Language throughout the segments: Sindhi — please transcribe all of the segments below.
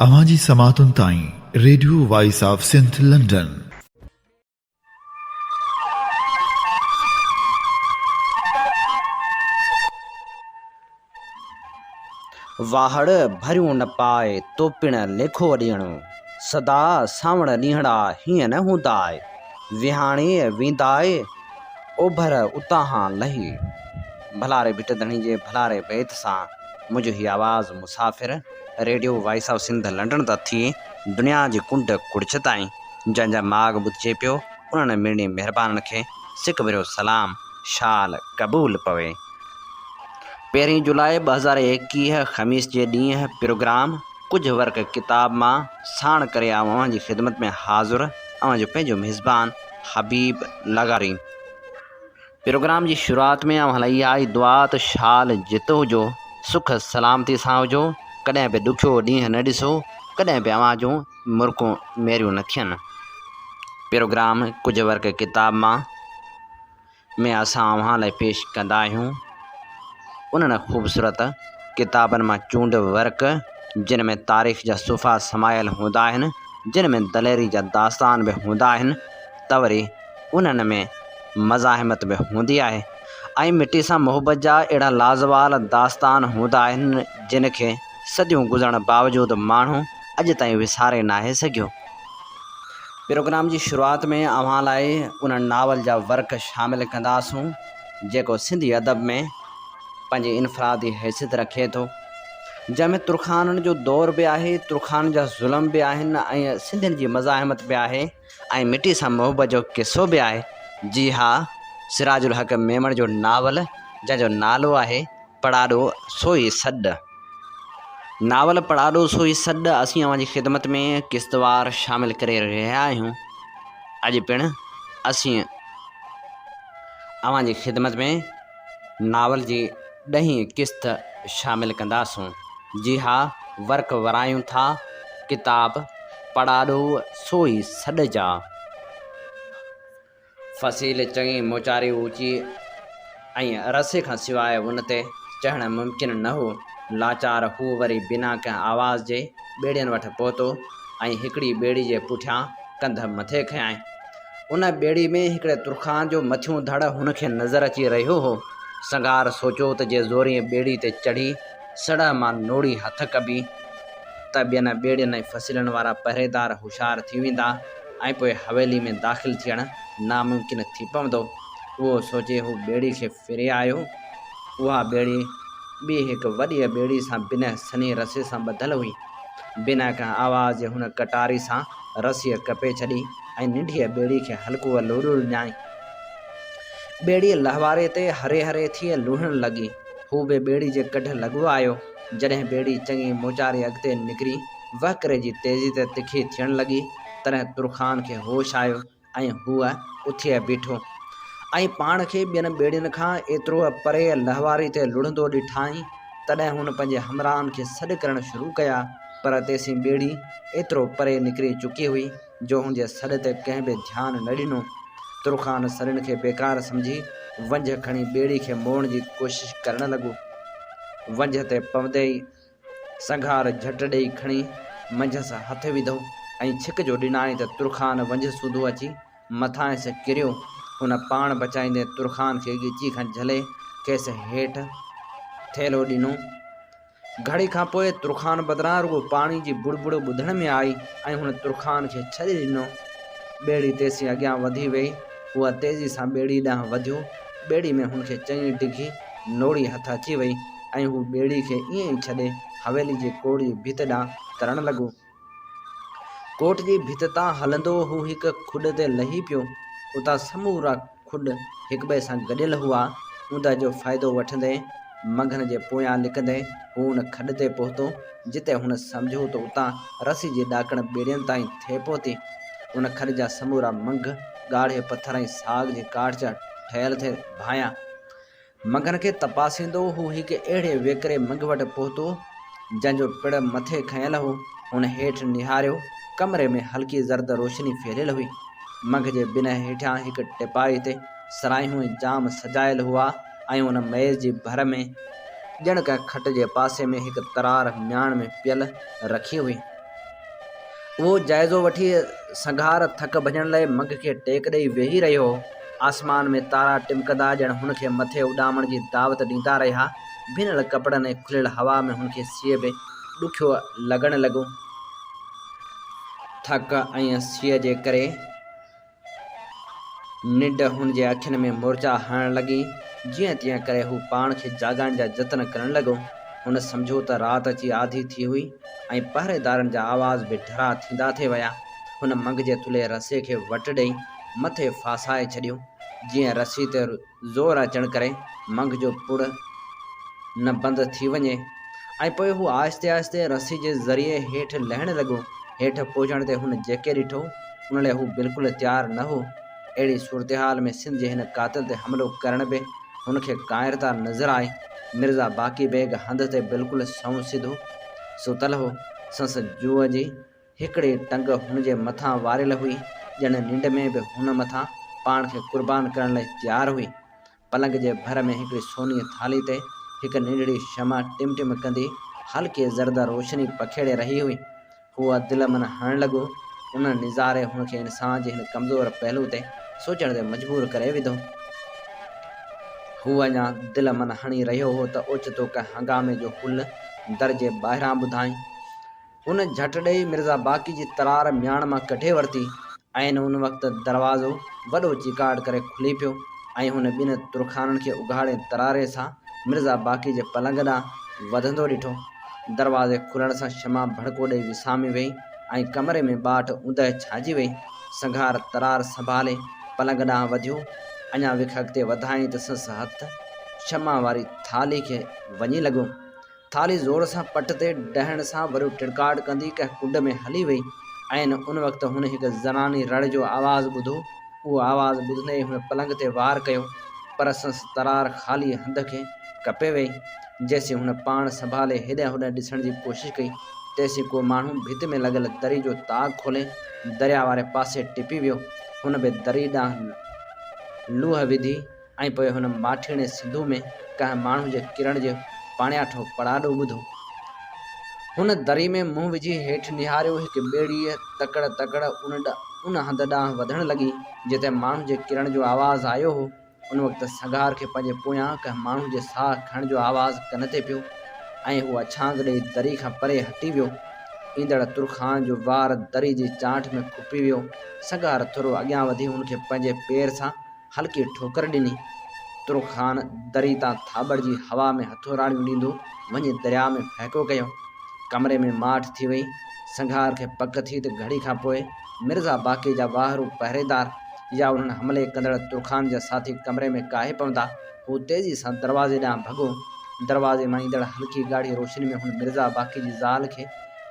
اوهان جي سماعتن تائين radio voice of Sindh London. واهڙ ڀريون نه پاء، تو پڻ ليکو ڏيڻو. سدا سانوڻ ڏينهڙا هيئن نه هونداء. وهاڻي وينداء، اوڀر اتاهان لهي. ڀلاري ڀٽ ڌڻي جي ڀلاري بيت سان منهنجو هي آواز مسافر radio voice of Sindh London تان ٿي دنيا جي ڪنڊ ڪڙڇ تائين جنهن جا ماڳ ٻڌجي پيو انهن مڙني مهربانن کي سڪ ڀريو سلام شال قبول پوي. پهرين جولاء 2021 خميس جي ڏينهن پروگرام ڪجهه ورق ڪتاب مان ساڻ ڪري آئون اوهان جي خدمت ۾ حاضر اوهان جو پنهنجو ميزبان حبيب لغاري. پروگرام جي شروعات ۾ اوهان لاء اها ئي دعا ته شال جت هجو، سک سلامتي سان هجو، ڪڏهن به ڏکيو ڏينهن نه ڏسو، ڪڏهن به اوهان جون مرڪون ميريون نه ٿين. پروگرام ڪجهه ورق ڪتاب مان ۾ اسان اوهان لاء پيش ڪندا آهيون انهن خوبصورت ڪتابن مان چونڊ ورق جن ۾ تاريخ جا صفحا سمايل هوندا آهن، جن ۾ دليري جا داستان به هوندا آهن ته وري انهن ۾ مزاحمت به هوندي آهي ۽ مٽي سان محبت جا اهڙا لازوال داستان هوندا آهن جن کي صديون گذرڻ باوجود ماڻهو اڄ تائين وساري ناهي سگهيو. پروگرام جي شروعات ۾ اوهان لاء ان ناول جا ورق شامل ڪنداسون جيڪو سنڌي ادب ۾ پنهنجي انفرادي حيثيت رکي ٿو جنهن ۾ ترخانن جو دور به آهي، ترخانن جا ظلم به آهن ۽ سنڌين جي مزاحمت به آهي. ۽ مٽي سان محبت جو قصو به آهي. جي ها سراج الحق ميمڻ جو ناول جنهن جو نالو آهي پڙاڏو سوئي سڏ. ناول پڙاڏو سوئي سڏ اسين اوهان جي خدمت ۾ قسطوار شامل ڪري رهيا آهيون. اڄ پڻ اسين اوهان جي خدمت ۾ ناول جي ڏهين قسط شامل ڪنداسون. جي ها ورق ورايون ٿا ڪتاب پڙاڏو سوئي سڏ جا. فصيل چڱي موچاري اوچي ۽ رسي کان سواء ان تي چڙهڻ ممڪن نه هو. لاچار هو وري بنا ڪنهن آواز جي ٻيڙين وٽ پهتو ۽ هڪڙي ٻيڙي جي پٺيان ڪنڌ مٿي کنيائين. ان ٻيڙي ۾ هڪڙي ترخان جو مٿيون ڌڙ هن کي نظر اچي رهيو هو. سنگهار سوچيو ته جي زوريء ٻيڙي تي چڙهي سڙهه مان نوڙي هٿ ڪبي ته ٻين ٻيڙين ۽ فصيلن وارا پهريدار هوشيار ٿي ويندا ۽ پوء حويلي ۾ داخل ٿيڻ ناممڪن ٿي پوندو. اهو سوچي هو ٻيڙي کي ڦري آيو. اها ٻيڙي ٻي هڪ وڏيء ٻيڙي سان بنهه سنهي رسي سان ٻڌل هئي. بنا ڪنهن آواز جي هن ڪٽاري سان رسيء ڪپي ڇڏي ۽ ننڍيء ٻيڙي کي هلڪو لوڏو ڏنائين. ٻيڙي لهواري تي هري هري ٿي لوهڻ لڳي. هو به ٻيڙي جي ڪڍ لڳو آيو. جڏهن ٻيڙي چڱي موچاري اڳتي نڪري وهڪري جي تيزي تي تکي ٿيڻ لڳي، تڏهن ترخان کي هوش آيو ۽ هو اٿي بيٺو ۽ پاڻ کي ٻين ٻيڙين کان ايترو پري لهواري تي لڙهندو ڏٺائين، تڏهن هن پنهنجي همراهن کي سڏ ڪرڻ شروع ڪيا، پر تيسين ٻيڙي ايترو پري نڪري چڪي هئي، جو هن جي سڏ تي ڪنهن به ڌيان نه ڏنو. ترخان سڏن کي بيڪار سمجهي، ونجهه کڻي ٻيڙي کي موڙڻ جي ڪوشش ڪرڻ لڳو. ونجهه تي پوندي ئي سنگهار جهٽ ڏيئي کڻي منجهس هٿ وڌو ۽ ڇڪ جو ڏنائين ته ترخان ونجهه سوڌو اچي مٿانئس ڪريو. هن پاڻ بچائيندي ترخان کي ڳچي کان جهلي کيس هيٺ ٿيلهو ڏنو. گهڙي کان پوء ترخان بدران رڳو پاڻي جي بڙ بڙ ٻڌڻ ۾ آئي ۽ هن ترخان کي ڇڏي ڏنو. ٻيڙي تيسين اڳيان وڌي ويئي. هو تيزي سان ٻيڙي ڏانهن وڌيو. ٻيڙي ۾ هن کي چڱي ڊگهي نوڙي هٿ اچي وئي ۽ هو ٻيڙي کي ائين ئي ڇڏي حويلي جي ڪوٽ جي ڀت ڏانهن ترڻ لڳو. ڪوٽ جي ڀت تان هلندو هو هڪ کڏ تي لهي پيو. اتان سمورا کڏ هڪٻئي سان گڏيل هئا. اوندهه جو فائدو وٺندي منگهن جي پويان لڪندي هو ان کڏ تي پهتو، جتي هن سمجهيو ته اتان رسي جي ڏاڪڻ ٻيڙين تائين ٿي پهتي. ان کڏ جا سمورا منگهه ڳاڙهي پٿر ۽ ساڳ جي ڪاٺ جا ٺهيل ٿي ڀانيا. منگهن کي تپاسيندو هو هڪ اهڙي ويڪري منگهه وٽ پهتو، جنهن جو پڙ مٿي کنيل هو. هن هيٺ نهاريو، ڪمري ۾ هلڪي زرد روشني ڦهليل هئي. منگهه جي بنهه هيٺيان هڪ ٽپائي تي صراحيون ۽ جام سجايل هئا ۽ ان ميز جي ڀر ۾ ڄڻ ڪنهن کٽ جي پاسي ۾ هڪ ترار مياڻ ۾ پيل رکي هئي. اهو جائزو وٺي سنگهار ٿڪ ڀڃڻ لئه منگهه کي ٽيڪ ڏئي ويهي رهيو هو. آسمان ۾ تارا ٽمڪندا ڄڻ هن کي مٿي اڏامڻ جي دعوت ڏيندا رهيا. ڀنل ڪپڙن ۽ کليل هوا ۾ هن کي سيء به ڏکيو لڳڻ لڳو. ٿڪ ۽ سيء جي ڪري ننڊ هن جي اکين ۾ مورچا هڻڻ لڳي. جيئن تيئن ڪري هو پاڻ کي جاڳائڻ جا جتن ڪرڻ لڳو. هن سمجهيو ته رات اچي آڌي ٿي هئي ۽ پهريدارن جا آواز به ڍرا ٿيندا ٿي ويا. هن منگهه جي ٿلهي رسي کي وٽ ڏئي مٿي ڦاسائي ڇڏيو. جيئن رسي تي زور اچڻ ڪري منگهه جو پڙ نه بند ٿي وڃي ۽ پوء هو آهستي آهستي رسي جي ذريعي هيٺ لهڻ لڳو. هيٺ پهچڻ تي هن جيڪي ڏٺو، ان لاء هو بلڪل تيار نه هو. اهڙي صورتحال ۾ سنڌ جي هن قاتل تي حملو ڪرڻ به هن کي ڪائرتا نظر آئي. مرزا باقي بيگ هنڌ تي بلڪل سنئون سڌو ستل هو. سنس جوء جي هڪڙي ٽنگ هن جي مٿان واريل هئي، ڄڻ ننڊ ۾ به هن مٿان پاڻ کي قربان ڪرڻ لاء تيار هئي. پلنگ جي ڀر ۾ هڪڙي سونيء ٿالهي تي هڪ ننڍڙي شمع ٽم ٽم ڪندي هلڪي زرد روشني پکيڙي رهي هئي. هو دل من هڻڻ لڳو. ان نظاري هن کي انسان جي هن ڪمزور پهلو تي سوچڻ تي مجبور ڪري وڌو. هو اڃا دل من هڻي رهيو هو ته اوچتو ڪنهن هنگامي جو هل در جي ٻاهران ٻڌائين. هن جهٽ ڏئي مرزا باقي جي ترار مياڻ مان ڪڍي ورتي. عين ان وقت دروازو وڏو چيڪاٽ ڪري کلي پيو ۽ هن ٻن ترخانن کي اگهاڙي تراري سان مرزا باقي جي پلنگ ڏانهن وڌندو ڏٺو. دروازي کلڻ سان شمع ڀڙڪو ڏئي وسامي ويئي ۽ ڪمري ۾ ٻاٽ اوندهه ڇانئجي ويئي. سنگهار ترار سنڀالي پلنگ ڏانهن وڌيو. اڃا وک اڳتي وڌائين ته سندس هٿ شمع واري ٿالهي کي وڃي لڳو. ٿالهي زور سان پٽ تي ڊهڻ سان وريو ٽڙڪاٽ ڪندي ڪنهن ڪنڊ ۾ هلي وئي. عين ان وقت هن هڪ زناني رڙ جو آواز ٻڌو. اهو آواز ٻڌندي ئي هن پلنگ تي وار ڪيو، پر سندس ترار خالي هنڌ کي ڪپي وئي. جيسين هن پاڻ سنڀالي هيڏانهن هوڏانهن ڏسڻ جي ڪوشش ڪئي، تيسين ڪو ماڻهو ڀت ۾ لڳل دري جو تاڪ کولي درياء واري پاسي ٽپي ويو. هن به دري ڏانهن لوهه وڌي. ۽ پوء هن ماٺيڻي سنڌوء ۾ ڪنهن ماڻهو جي ڪرڻ جو پاڻياٺو پڙاڏو ٻڌو. هن دري ۾ منهن وجهي هيٺ نهاريو. هڪ ٻيڙيء تڪڙ تڪڙ ان هنڌ ڏانهن وڌڻ لڳي، جتي ماڻهو جي ڪرڻ جو آواز آيو هو. ان وقت سنگهار کي پنهنجي پويان ڪنهن ماڻهو جي ساهه کڻڻ جو آواز ڪن تي پيو ۽ هو اڇانگ ڏيئي دري کان پري هٽي ويو. ايندڙ ترخان جو وار دري جي چانٺ ۾ کپي ويو. سنگهار ٿورو اڳيان وڌي هن کي پنهنجي پير سان هلڪي ٺوڪر ڏني. ترخان دري تان ٿاٻڙجي هوا ۾ هٿوراڙيون ڏيندو وڃي درياء ۾ ڦهڪو ڪيو. ڪمري ۾ ماٺ ٿي وئي. سنگهار کي پڪ ٿي ته گهڙي کان پوء مرزا باقي جا واهرو پهريدار يا انهن حملي ڪندڙ ترخان جا ساٿي ڪمري ۾ ڪاهي پوندا. هو تيزي سان دروازي ڏانهن ڀڳو. دروازي مان ايندڙ هلڪي ڳاڙهي روشني ۾ هن مرزا باقي جي زال کي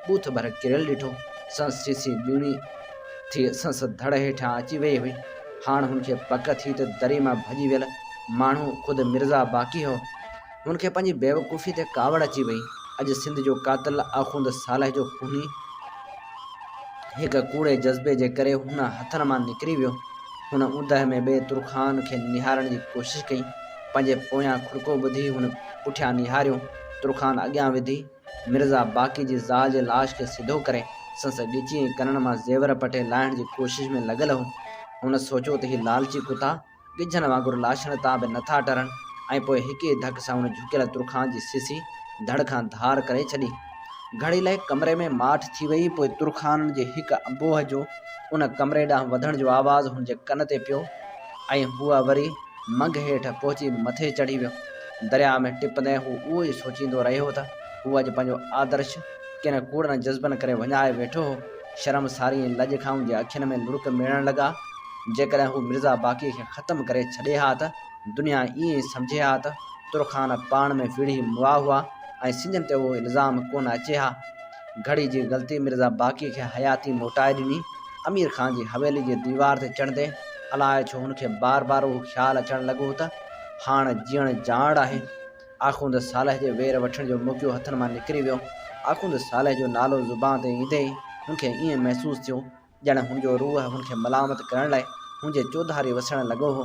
ٻوٿ ڀر ڪريل ڏٺو. سنس سيسي ٻيڻي ٿي سنس ڌڙ هيٺان اچي ويئي هئي. هاڻ هن کي پڪ ٿي ته دري مان ڀڄي ويل ماڻهو خود مرزا باقي هو. هن کي پنهنجي بيوقوفي تي ڪاوڙ اچي وئي. اڄ سنڌ جو قاتل آخوند صالح جو خوني هڪ ڪوڙي جذبي جي ڪري هن هٿن مان نڪري ويو. هن اوندهه ۾ ٻئي ترخان کي نهارڻ جي ڪوشش ڪئي. پنهنجي پويان کڙڪو ٻڌي هن پٺيان نهاريو. ترخان اڳيان وڌي مرزا باقي جي زال جي لاش کي سڌو ڪري سندس ڳچي ۽ ڪنن مان زيور پٽي لاهڻ جي ڪوشش ۾ لڳل هو. هن سوچيو ته هي لالچي ڪتا ڳجهن وانگر لاشن تان به نٿا ٽرن ۽ پوء هڪ ئي ڌڪ سان هن جهڪيل ترخان جي سسي ڌڙ کان ڌار ڪري ڇڏي. گهڙي لاء ڪمري ۾ ماٺ ٿي وئي پوء ترخانن جي هڪ انبوهه جو ان ڪمري ڏانهن وڌڻ جو آواز هن جي ڪن تي پيو ۽ هو وري منگهه هيٺ پهچي مٿي چڙهي ويو. درياء ۾ ٽپندي هو اهو ئي سوچيندو رهيو ته هو اڄ پنهنجو آدرش ڪن ڪوڙن جذبن ڪري وڃائي ويٺو هو. شرمساري ۽ لڄ کان هن جي اکين ۾ لڙڪ ميڙڻ لڳا. جيڪڏهن هو مرزا باقيء کي ختم ڪري ڇڏي ها ته دنيا ائين ئي سمجهي ها ته ترخان پاڻ ۾ وڙهي مئا هئا ۽ سنڌين تي اهو الزام ڪونه اچي ها. گهڙي جي غلطي مرزا باقيء کي حياتي موٽائي ڏني. امير خان جي حويلي جي ديوار تي چڙهندي الاء ڇو هن کي بار بار اهو خيال اچڻ لڳو ته هاڻ جيئڻ جاڙ آهي. آخوند صالح جي وير وٺڻ جو موقعو هٿن مان نڪري ويو. آخوند صالح جو نالو زبان تي ايندي ئي هن کي ائين محسوس ٿيو ڄڻ هن جو روح هن کي ملامت ڪرڻ لاء هن جي چوڌاري وسڻ لڳو هو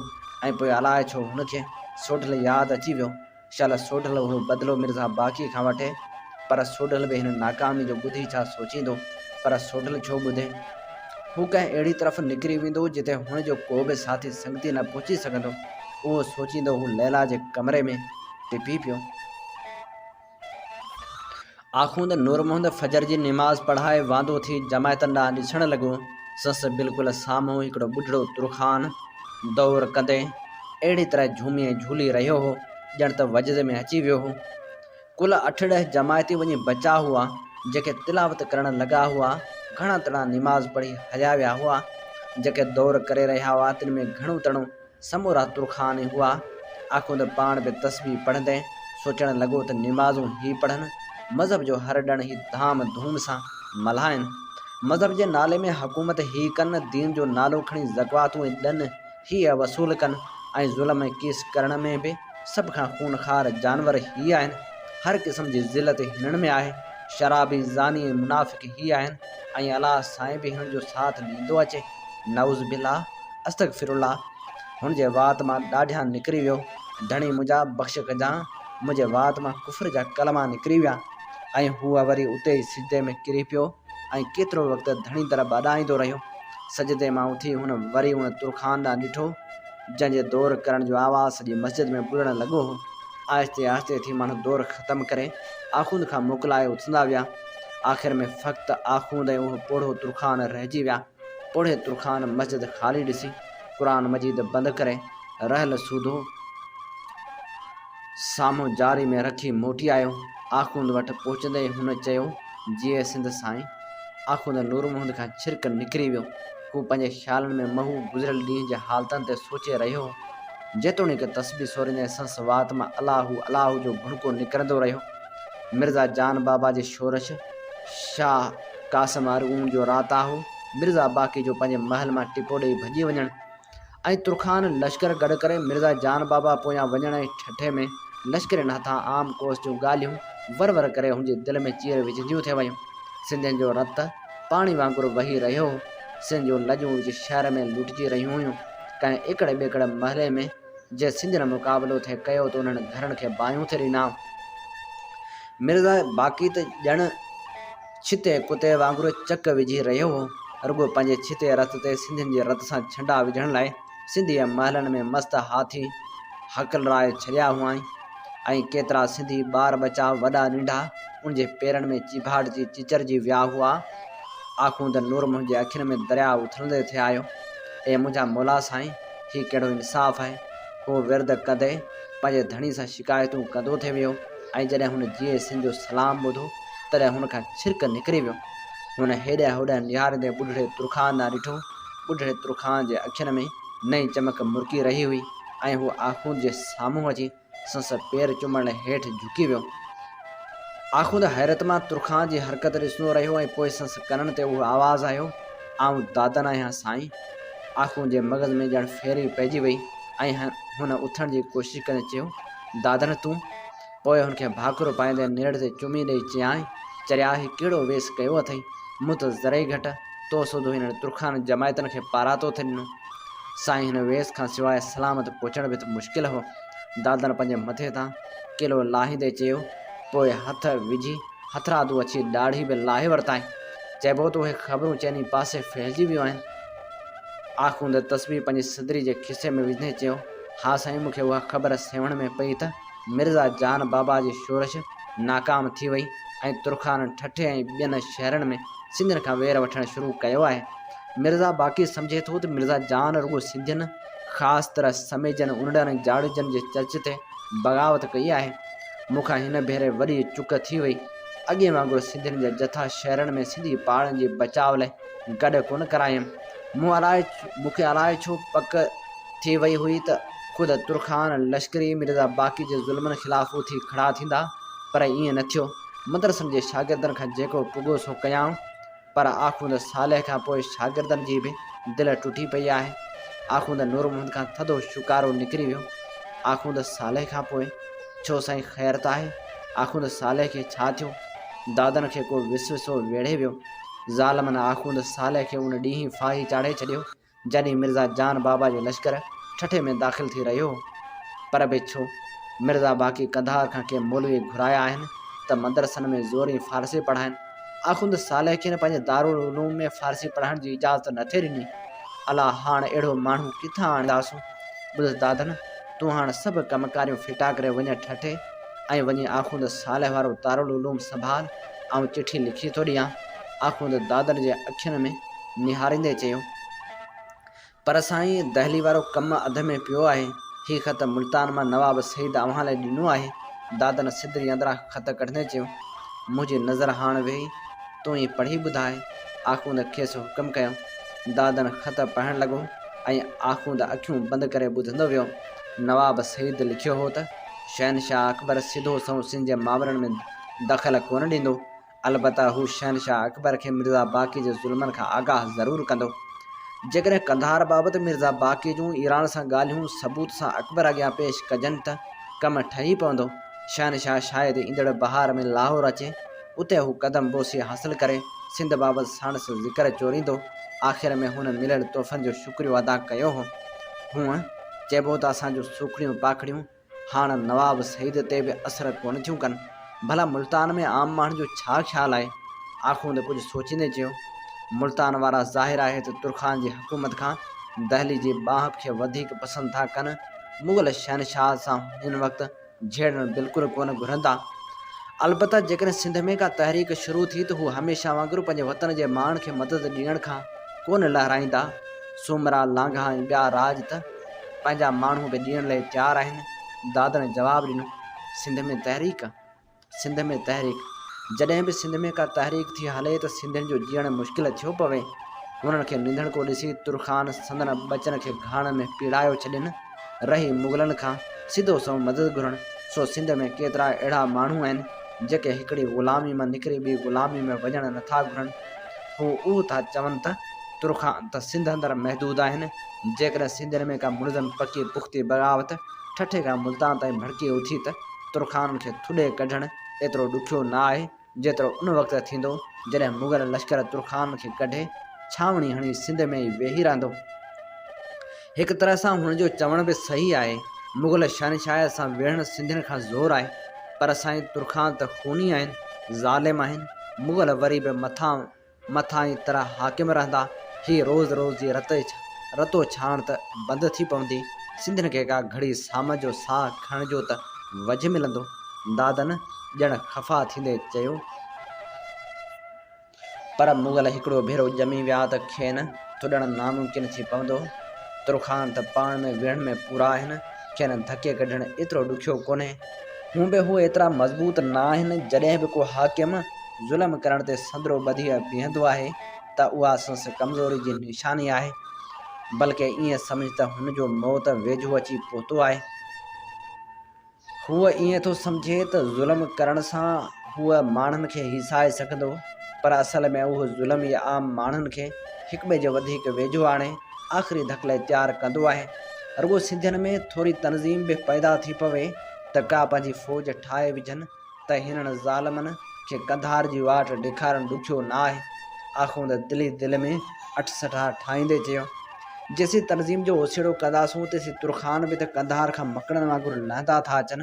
۽ پوء الاء ڇو هن کي سوڍل ياد اچي ويو. شل سوڍل اهو بدلو مرزا باقيء کان وٺي، پر سوڍل به هن ناڪامي جو ٻڌي ڇا سوچيندو. پر سوڍل ڇو ٻڌي؟ هو ڪنهن اهڙي طرف نڪري ويندو جتي هن جو ڪو به ساٿي سنگتي نه پهچي سگهندو. اهو سوچيندو هو ليلا جي ڪمري ۾ ٽپي پيو. آخوند نور محمد فجر جي نماز پڙهائي واندو ٿي جماعتن ڏانهن ڏسڻ لڳو. سس بلڪل سامهون هڪڙو ٻڍڙو ترخان دور ڪندي اهڙي طرح جهومي ۽ جهولي رهيو هو، ڄڻ ته وجد ۾ اچي ويو هو. ڪل اٺ ڏهه جماعتي وڃي بچا هئا، جيڪي تلاوت ڪرڻ لڳا هئا. گهڻا تڻا نماز پڙهي هليا ويا هئا. جيڪي دور ڪري رهيا هئا، تن ۾ گهڻو تڻو سمورا ترخان ئي هئا. آخوند پاڻ به تسبيح پڙهندي سوچڻ لڳو ته نمازون هي پڙهن، مذهب جو هر ڏڻ هي ڌام ڌوم سان ملهائن. مذهب جي نالي ۾ حڪومت هي ڪن، دين جو نالو کڻي زڪواتون ۽ ڏن هي وصول ڪن ۽ ظلم ۽ ڪيس ڪرڻ ۾ به سڀ کان خونخوار جانور هي آهن. هر قسم جي ذلت هنن ۾ آهي. شرابي، زاني ۽ منافق هي آهن ۽ الله سائين به هنن جو ساٿ ڏيندو اچي. نعوذ بالله. استغفر الله هن جي وات مان ڏاڍيان نڪري ويو، ڌڻي منهنجا بخش ڪجان، منهنجي وات مان ڪفر جا ڪلما نڪري ويا. ۽ هو وري اتي ئي سجدي ۾ ڪري پيو ۽ ڪيترو وقت ڌڻي در ٻاڏائيندو رهيو. سجدي مان اٿي هن وري ان ترخان ڏانهن ڏٺو، جنهن جي دور ڪرڻ جو آواز سڄي مسجد ۾ ٻرڻ لڳو هو. آهستي آهستي ٿي ماڻهو دور ختم ڪري آخوند کان موڪلائي اٿندا ويا. آخر ۾ فقط آخوند ۽ اهو پوڙهو ترخان رهجي ويا. پوڙهي ترخان مسجد خالي ڏسي قرآن مجيد بند ڪري رحل سوڌو سامهون جاري ۾ رکي موٽي آيو. آخوند وٽ پهچندي ئي هن چيو، جيئي سنڌ سائين. آخوند نور محمد کان ڇرڪ نڪري ويو. هو پنهنجي خيالن ۾ محو گذريل ڏينهن جي حالتن تي سوچي رهيو هو. جيتوڻيڪ تسبيح سوريندي سنس وات مان الله هو الله هو جو ڀڻڪو نڪرندو رهيو. مرزا جان بابا جي شورش، شاهه قاسم ارغون جو راتاهو، مرزا باقي جو پنهنجي محل مان ٽپو ڏيئي ڀڄي وڃڻ ۽ ترخان لشڪر گڏ ڪري مرزا جان بابا پويان وڃڻ ۽ ٺٽي ۾ لشڪرين هٿان عام ڪوس جون ڳالهيون ور ور ڪري هن جي دل ۾ چير وجهنديون ٿي ويون. سنڌين جو رت پاڻي وانگر وهي رهيو هو. سنڌ جون لڄون وچ شهر ۾ لٽجي رهيون هيون. ڪنهن ايڪڙ ٻيڪڙ محلي ۾ جي سنڌين مقابلو ٿي ڪيو ته انهن گهرن کي باهيون ٿي ڏنائون. مرزا باقي ته ڄڻ ڇتي ڪتي وانگر چڪ وجهي رهيو هو. رڳو پنهنجي ڇتي رت تي سنڌين جي رت سان ڇنڊا وجهڻ لاء سنڌيء محلن ۾ مست هاٿي هڪلرائي ڇڏيا هئائين ۽ ڪيترا سنڌي ٻار ٻچا وڏا ننڍا ان جي پيرن ۾ چيڀاٽجي چچرجي ويا هئا. آخوند نور منهنجي اکين ۾ درياء اٿلندي ٿي آيو. اي منهنجا مولا سائين! هي ڪهڙو انصاف آهي؟ هو ورد ڪندي پنهنجي ڌڻي سان شڪايتون ڪندو ٿي ويو ۽ جڏهن هن جيئي سنڌ جو سلام ٻڌو، تڏهن هن کان ڇرڪ نڪري ويو. هن هيڏانهن هوڏانهن نهاريندي ٻڍڙي ترخان ڏانهن ڏٺو. ٻڍڙي ترخان جي اکين ۾ نئين چمڪ مرڪي رهي هئي ۽ هو آخوند جي سامهون اچي سندس پير چمڻ لاء هيٺ جهڪي ويو. آخوند حيرت مان ترخان جي حرڪت ڏسندو رهيو ۽ پوء سندس ڪنن تي اهو آواز آيو، آئون دادن آهيان سائين. آخوند جي مغز ۾ ڄڻ ڦيري پئجي وئي ۽ هن اٿڻ جي ڪوشش ڪندي چيو، دادن تون؟ پوء هن کي ڀاڪر پائيندي نرڙ تي چمي ڏيئي چيائين، چريا هي ڪهڙو ويس ڪيو اٿئي؟ مون ته ذري گهٽ تو سوڌو هنن ترخان جماعتن کي پاراتو ٿي ڏنو. سائين هن ويس کان سواء سلامت پهچڻ به ته مشڪل هو. دادن پنهنجي مٿي تان ڪيلو لاهيندي چيو. پوء هٿ وجهي هٿرادو اڇي ڏاڙهي به لاهي ورتائين. چئبو ته اهي خبرون چئني پاسي ڦهلجي ويون آهن. آخوند تسبيح پنهنجي صدري جي کيسي ۾ وجهندي چيو، ها سائين مون کي اها خبر سيوهڻ ۾ پئي ته مرزا جان بابا جي شورش ناڪام ٿي وئي ۽ ترخانن ٺٽي ۽ ٻين شهرن ۾ سنڌين کان وير وٺڻ شروع ڪيو آهي. مرزا باقي سمجهي ٿو ته مرزا جان رڳو سنڌين، خاص طرح سميجن، انڙن ۽ جاڙيجن جي چرچ تي بغاوت ڪئي آهي. مون کان هن ڀيري وڏي چڪ ٿي وئي. اڳئين وانگر سنڌين جا جٿا شهرن ۾ سنڌي پاڙن جي بچاء لاء گڏ ڪونه ڪرايم. مون الائي مون کي الائي ڇو پڪ ٿي وئي هئي ته خود ترخان لشڪري مرزا باقي جي ظلمن خلاف اٿي کڙا ٿيندا، پر ائين نه ٿيو. مدرسن جي شاگردن کان جيڪو پڳو سو ڪيائون، پر آخوند صالح کان پوء شاگردن جي به دل ٽٽي پئي آهي. آخوند نور محمد کان ٿڌو شوڪارو نڪري ويو. آخوند صالح کان پوء؟ ڇو سائين خير ته آهي؟ آخوند صالح کي ڇا ٿيو؟ دادن کي ڪو وسوسو ويڙهي ويو. ظالمن آخوند صالح کي ان ڏينهن ئي ڦاهي چاڙهي ڇڏيو، جڏهن مرزا جان بابا جو لشڪر ٺٽي ۾ داخل ٿي رهيو هو. پر به ڇو؟ مرزا باقي قنڌار کان ڪي مولوي گهرايا آهن ته مدرسن ۾ زورين فارسي پڙهائين. آخوند صالح کين پنهنجي دارالعلوم ۾ فارسي پڙهائڻ جي اجازت نه ٿي ڏني. الا هاڻ اهڙو ماڻهو ڪٿان آڻينداسون؟ ٻڌ دادن، تون هاڻ سڀ ڪم ڪاريون ڦٽا ڪري وڃ ٺٽي ۽ وڃي آخوند صالح وارو دارالعلوم سنڀال، آئون چٺي لکي ٿو ڏيان. آخوند دادن جي اکين ۾ نهاريندي چيو. پر سائين، دهلي وارو ڪم اڌ ۾ پيو آهي. هي خط ملتان مان نواب سيد اوهان لاء ڏنو آهي. دادن صدري اندران خط ڪڍندي چيو. منهنجي نظر هاڻ ويئي، تون ئي پڙهي ٻڌاء. آخوند کيس حڪم ڪيو. دادن خط پڙهڻ لڳو ۽ آخوند اکيون بند ڪري ٻڌندو ويو. نواب سيد لکيو هو ته، شهنشاهه اڪبر سڌو سنئون سنڌ جي مامرن ۾ دخل ڪونه ڏيندو. البته هو شهنشاهه اڪبر کي مرزا باقي جي ظلمن کان آگاهه ضرور ڪندو. جيڪڏهن قنڌار بابت مرزا باقي جون ايران سان ڳالهيون ثبوت سان اڪبر اڳيان پيش ڪجن ته ڪم ٺهي پوندو. شهنشاهه شايد ايندڙ بهار ۾ لاهور اچي، اتي هو قدم بوسي حاصل ڪري سنڌ بابت ساڻس ذڪر چوريندو. آخر ۾ هن مليل تحفن جو شڪريو ادا ڪيو هو. هونء چئبو ته اسان جون سوکڙيون پاکڙيون هاڻ نواب سيد تي به اثر ڪونه ٿيون ڪن. ڀلا ملتان ۾ عام ماڻهن جو ڇا خيال آهي؟ آخوند ڪجهه سوچيندي چيو، ملتان وارا ظاهر آهي ته ترخان جي حڪومت کان دهلي جي ٻانهپ کي وڌيڪ پسند ٿا ڪن. مغل شهنشاهه سان هن وقت جهيڙڻ بلڪل ڪونه گهرندا. البته جيڪڏهن سنڌ ۾ ڪا تحريڪ شروع ٿي ته هو هميشه وانگر پنهنجي وطن جي ماڻهن کي مدد ڏيڻ کان ڪونه لهرائيندا. سومرا، لانگها ۽ ٻيا راڄ ته پنهنجا ماڻهو به ڏيڻ لئي تيار آهن. دادن جواب ڏنو، سنڌ ۾ تحريڪ؟ سنڌ ۾ تحريڪ؟ جڏهن به سنڌ ۾ ڪا تحريڪ ٿي هلي ته سنڌين جو جيئڻ مشڪل ٿيو پوي. انهن کي نڌڻڪو ڏسي ترخان سندن ٻچن کي گهاڻ ۾ پيڙايو ڇڏين. رهي مغلن کان سڌو سنئون مدد گهرڻ، سو سنڌ ۾ ڪيترا اهڙا ماڻهو آهن، جيڪي هڪڙي غلامي مان نڪري ٻي غلامي ۾ وڃڻ نٿا گهرن. هو اهو ٿا چون ته ترخان ته سنڌ اندر محدود آهن، جيڪڏهن سنڌين ۾ ڪا منظم پڪي پختي بغاوت ٺٽي کان ملتان تائين ڀڙڪي اٿي ته ترخانن کي ٿڏي ڪڍڻ ايترو ڏکيو نه آهي، جيترو ان وقت ٿيندو جڏهن مغل لشڪر ترخانن کي ڪڍي ڇانوڻي هڻي سنڌ ۾ ئي ويهي رهندو. هڪ طرح سان هن جو چوڻ به صحيح آهي. مغل شهنشاهيت سان وڙهڻ سنڌين کان زور آهي. پر سائين ترخان ته خوني آهن، ظالم آهن. مغل وري به مٿان مٿانهين طرح حاڪم رهندا. هي روز روز جي رتو ڇاڻ ته بند ٿي پوندي. سنڌين کي ڪا گهڙي سامت جو ساهه کڻڻ جو ته وجهه ملندو. دادن ڄڻ خفا ٿيندي چيو. پر مغل هڪڙو ڀيرو ڄمي ويا ته کين ٿڏڻ ناممڪن ٿي پوندو. ترخان ته پاڻ ۾ وڙهڻ ۾ پورا آهن، کين ڌڪي ڪڍڻ ايترو ڏکيو ڪونهي. هونء به هو ايترا مضبوط نه آهن، جڏهن به ڪو حاڪم ظلم ڪرڻ تي سندرو ٻڌي بيهندو آهي ته اها سندس ڪمزوري جي نشاني آهي، بلڪه ائين سمجهه ته هن جو موت ويجهو اچي پهتو آهي. هو ائين ٿو سمجهي ته ظلم ڪرڻ سان هو ماڻهن کي هيسائي سگهندو، پر اصل ۾ اهو ظلم ئي عام ماڻهن کي هڪٻئي جي وڌيڪ ويجهو آڻي آخري ڌڪ لاء تيار ڪندو آهي. رڳو سنڌين ۾ ٿوري تنظيم به پيدا ٿي پوي ته ڪا پنهنجي فوج ٺاهي وجهن ته هنن ظالمن کي قنڌار جي واٽ ڏيکارڻ ڏکيو نه آهي. آخوند دل ئي دل ۾ اٺسٺا ٺاهيندي چيو. جيسين تنظيم جو اوسيئڙو ڪنداسون، تيسين ترخان به ته قنڌار کان مڪڙن وانگر لهندا ٿا اچن.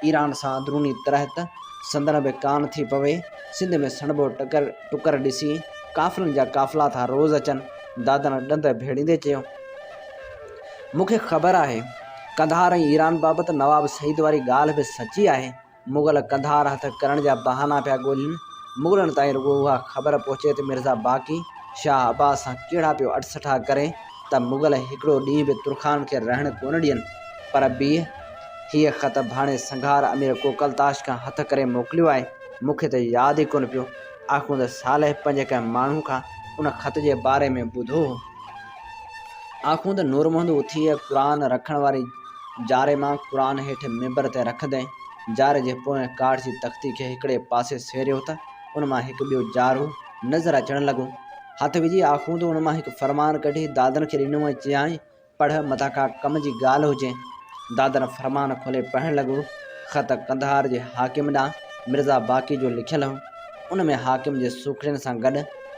ايران سان اندروني طرح ته سندن به ڪانه ٿي پوي. سنڌ ۾ سڻڀو ٽڪر ٽڪر ڏسي قافلن جا قافلا ٿا روز اچن. دادن ڏند ڀيڙيندي چيو. مون کي خبر آهي. قنڌار ۽ ايران بابت نواب سعيد واري ڳالهه به سچي آهي. مغل قنڌار هٿ ڪرڻ جا بهانا پيا ڳولين. مغلن تائين رڳو اها خبر پهچي ته مرزا باقي، شاهه عباس سان ڪهڙا پيو اٺسٺا ڪري ته مغل هڪڙو ڏينهن به ترخانن کي رهڻ ڪونه ڏين. پر بيهه، هيء خط ڀاڻي سنگهار امير ڪوڪلتاش کان هٿ ڪري موڪليو آهي، مون کي ته ياد ئي ڪونه پيو. آخوند صالح پنهنجي ڪنهن ماڻهو کان ان خط جي باري ۾ ٻڌو هو. آخوند نور محمد اٿي قرآن رکڻ واري جاري مان قرآن هيٺ منبر تي رکندي جاري جي پوئين ڪاٺ جي تختي کي هڪڙي پاسي سيريو ته ان مان هڪ ٻيو جارو نظر اچڻ لڳو. هٿ وجهي آخوند ان مان هڪ فرمان ڪڍي دادن کي ڏنو ۽ چيائين، پڙهه متان ڪا ڪم جي ڳالهه هجي. دادن فرمان کولي پڙهڻ لڳو. خط قنڌار جي حاڪم ڏانهن مرزا باقي جو لکيل هو. ان ۾ حاڪم جي سوکڙين سان گڏ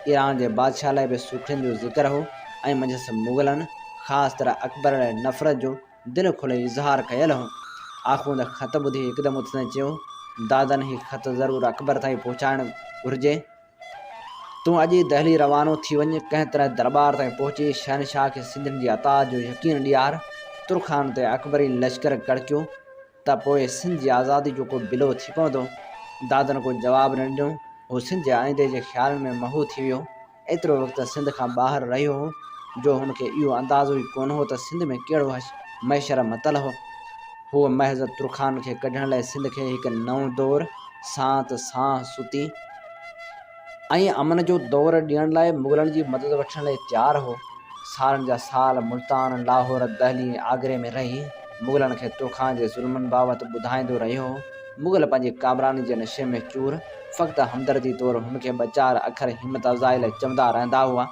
ايران جي بادشاهه لاء به سوکڙين جو ذڪر هو ۽ منجهس مغلن، خاص طرح اڪبر لاء نفرت جو دل کولي اظهار ڪيل هو. آخوند خط ٻڌي هڪدم اٿندي چيو، دادن هي خط ضرور اڪبر تائين پهچائڻ گهرجي. تون اڄ ئي دهلي روانو ٿي وڃ، ڪنهن طرح درٻار تائين پهچي شهنشاهه کي سنڌين جي اطاعت جو يقين ڏيار. ترخان تي اڪبري لشڪر ڪڙڪيو ته پوء سنڌ جي آزادي جو ڪو بلو ٿي پوندو. دادن ڪو جواب نه ڏنو. هو سنڌ جي آئيندي جي خيالن ۾ محو ٿي ويو. ايترو وقت سنڌ کان ٻاهر رهيو هو جو هن کي اهو اندازو ئي ڪونه هو ته سنڌ ۾ ڪهڙو محشر متل هو. هو محض ترخان کي ڪڍڻ لاء سنڌ کي هڪ نئون دور، سانت، سانهه، ستي ۽ امن جو دور ڏيڻ لاء مغلن جي مدد وٺڻ لاء تيار هو. سالن جا سال ملتان، لاهور، دهلي ۽ آگري ۾ رهي مغلن کي ترخان جي ظلمن بابت ٻڌائيندو رهيو هو. مغل پنهنجي ڪامراني جي نشي ۾ چور فقط همدردي طور هن کي ٻه چار اکر همت افزائي لاء چوندا رهندا هئا.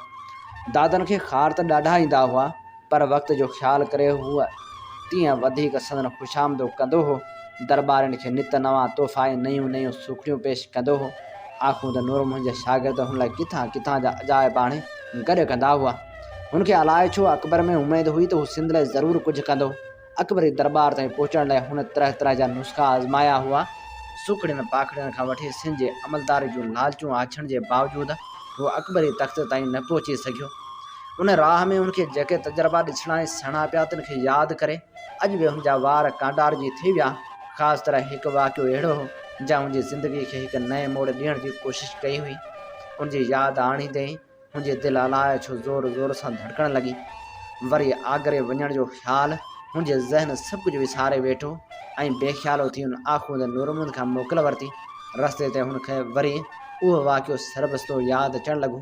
دادن کي خار ته ڏاڍا ايندا هئا، پر وقت جو خيال ڪري هو تيئن وڌيڪ سندن خوشامدو ڪندو هو. درٻارين کي نت نوان تحفا ۽ نيون نيون سوکڙيون پيش ڪندو هو. آخوند نورمحمد جا شاگرد هن لاء ڪٿان ڪٿان جا عجائب آڻي گڏ ڪندا هئا. هن کي الائي ڇو اڪبر ۾ اميد هئي ته هو سنڌ لاء ضرور ڪجهه ڪندو. اڪبري درٻار تائين پهچڻ لاء هن طرح طرح جا نسخا آزمايا هئا. سوکڙين پاکڙين کان وٺي سنڌ جي عملداري جون لالچون آڇڻ جي باوجود هو اڪبري تخت تائين نه پهچي سگهيو. ان راهه ۾ هن کي جيڪي تجربا ڏسڻا ۽ سهڻا پيا تن کي ياد ڪري اڄ به هن جا وار ڪانڊارجي ٿي ويا. خاص طرح هڪ واقعو اهڙو هو جنهن هن جي زندگي کي هڪ نئين موڙ ڏيڻ جي ڪوشش ڪئي هئي. ان جي ياد آڻيندي ئي هن جي دل الاء ڇو زور زور سان ڌڙڪڻ لڳي. وري آگري وڃڻ جو خيال هن جي ذهن سڀ ڪجهه وساري ويٺو ۽ بي خيالو ٿي هن آخوند نورمحمد کان موڪل ورتي. رستي تي هن کي وري اهو واقعو سربستو ياد اچڻ لڳو.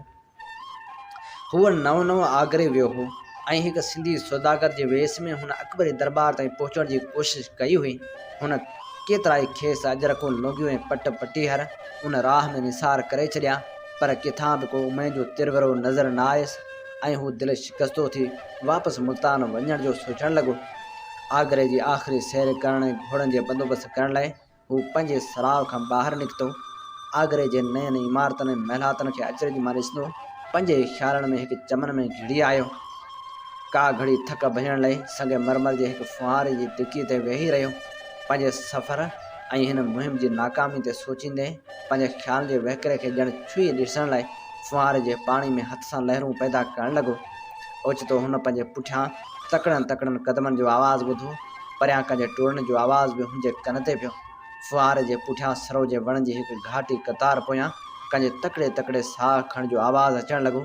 هو نئون نئون آگري ويو هو ۽ هڪ سنڌي سوداگر جي ويس ۾ هن اڪبري درٻار تائين پهچڻ جي ڪوشش ڪئي هئي. هن ڪيترائي کيس اجرڪون، لونگيون ۽ پٽ پٽيهر ان راهه ۾ نثار ڪري ڇڏيا، پر ڪٿان به ڪو اميد جو ترورو نظر نه آيس ۽ هو دل شڪستو ٿي واپس ملتان وڃڻ جو سوچڻ لڳو. آگري جي آخري سير ڪرڻ ۽ گهوڙن جي بندوبست ڪرڻ لاء هو پنهنجي سراء کان ٻاهر نڪتو. آگري جي نين عمارتن ۽ محلاتن کي اچرج مان ڏسندو پنهنجي ئي خيالن ۾ هڪ چمن ۾ گهڙي آيو. ڪا گهڙي ٿڪ ڀڃڻ لئي سنگ مرمر جي هڪ ڦوهاري جي دڪي تي ويهي رهيو. پنهنجي سفر ۽ هن مهم جي ناڪامي تي سوچيندي پنهنجي خيالن جي وهڪري کي ڄڻ ڇهي ڏسڻ لاء ڦوهاري جي پاڻي ۾ هٿ سان لهرون پيدا ڪرڻ لڳو. اوچتو هن پنهنجي پٺيان تڪڙن تڪڙن قدمن جو آواز ٻڌو. پريان ڪنهن جي ٽوڙڻ جو آواز به هن جي ڪن تي پيو. ڦوهاري جي پٺيان سرو جي وڻن جي هڪ گهاٽي قطار پويان ڪنهن جي تڪڙي تڪڙي ساهه کڻڻ جو آواز اچڻ لڳو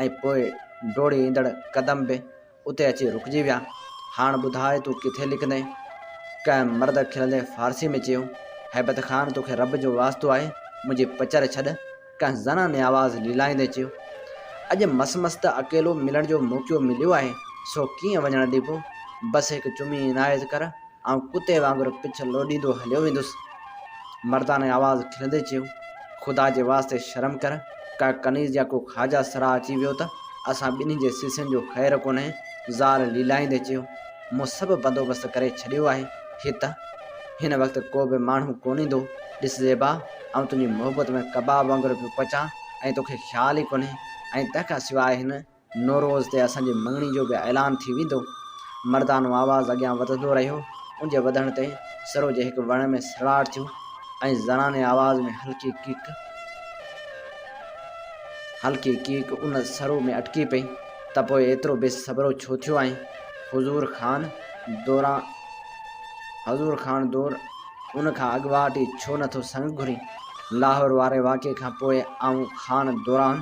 ۽ پوء ڊوڙي ايندڙ قدم به اتي اچي رڪجي ويا. هاڻ ٻڌاء تون ڪٿي لڪندين؟ ڪنهن مرد کلندي فارسي ۾ چيو. هيبت خان توکي رب جو واسطو آهي، منهنجي پچر ڇڏ. ڪنهن زناني آواز ليلائيندي چيو. اڄ مس مس ته اڪيلو ملڻ جو موقعو مليو آهي، سو ڪيئن وڃڻ ڏبو؟ بس هڪ چمي عنايت ڪر، آئون ڪتي وانگر پڇ لوڏيندو هليو ويندس. مرداني آواز کلندي چيو، خدا جي واسطي شرم ڪر، ڪا ڪنيز يا ڪو خواجه سرا اچي ويو ته اسان ٻنهي جي سيسين جو خير ڪونهي. زال ليلائيندي چيو، مون سڀ بندوبست ڪري ڇڏيو آهي، هت هن وقت ڪو به ماڻهو ڪونه ايندو. ڏس زيبا، آئون تنهنجي محبت ۾ ڪباب وانگر پيو پچان ۽ توکي خيال ئي ڪونهي ۽ تنهن کان سواء هن نوروز تي اسان جي مڱڻي جو به اعلان ٿي ويندو. مردانو آواز اڳيان وڌندو رهيو. ان جي وڌڻ تي سرو جي هڪ وڻ ۾ سرڙاٽ ٿيو ۽ زناني آواز ۾ هلڪي ڪيڪ هلڪي ڪيڪ ان سرو ۾ اٽڪي پئي ته پوء ايترو بي صبرو ڇو ٿيو آهين؟ حضور خان دوران حضور خان دور ان کان اڳواٽ ئي ڇو نٿو سڱ گهرين؟ لاهور واري واقعي کان پوء آئون خان دوران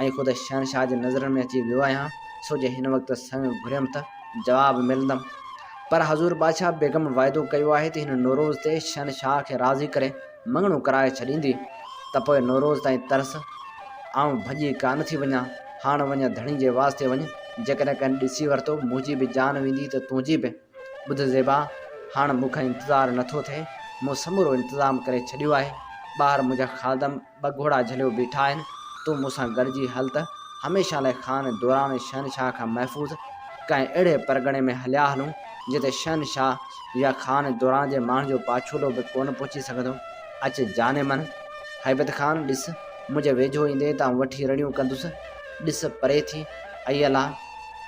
۽ خود شهنشاهه جي نظرن ۾ اچي ويو آهيان، سو جي هن وقت سڱ گهريم ته جواب ملندم. پر حضور بادشاهه بيگم وعدو ڪيو آهي ته هن نوروز تي شهنشاهه کي راضي ڪري مڱڻو ڪرائي ڇڏيندي، ته پوء نوروز تائين ترس، آئون ڀڄي ڪانه ٿي وڃان. هاڻ وڃ ڌڻي جي واسطي وڃ، جيڪڏهن ڪنهن ڏسي ورتو، منهنجي به جان ويندي ته تنهنجي به. ٻڌ زيبا، هاڻ مون کان انتظار نٿو ٿئي، مون سمورو انتظام ڪري ڇڏيو آهي، ٻاهر منهنجا خادم ٻه گهوڙا جهليو بيٺا آهن، تون مون سان گڏجي هل ته هميشه لاء خان دوران شهنشاهه کان محفوظ ڪنهن اهڙي پرڳڻي ۾ هليا هلون، جتي شهنشاهه يا خان دوران جي ماڻهن جو پاڇولو به ڪونه پهچي سگهندو. اچ جان من! هيبت خان، ڏس، منهنجي ويجهو ايندين ته آئون وٺي رڙيون ڪندس، ڏس پري ٿي، اي الله!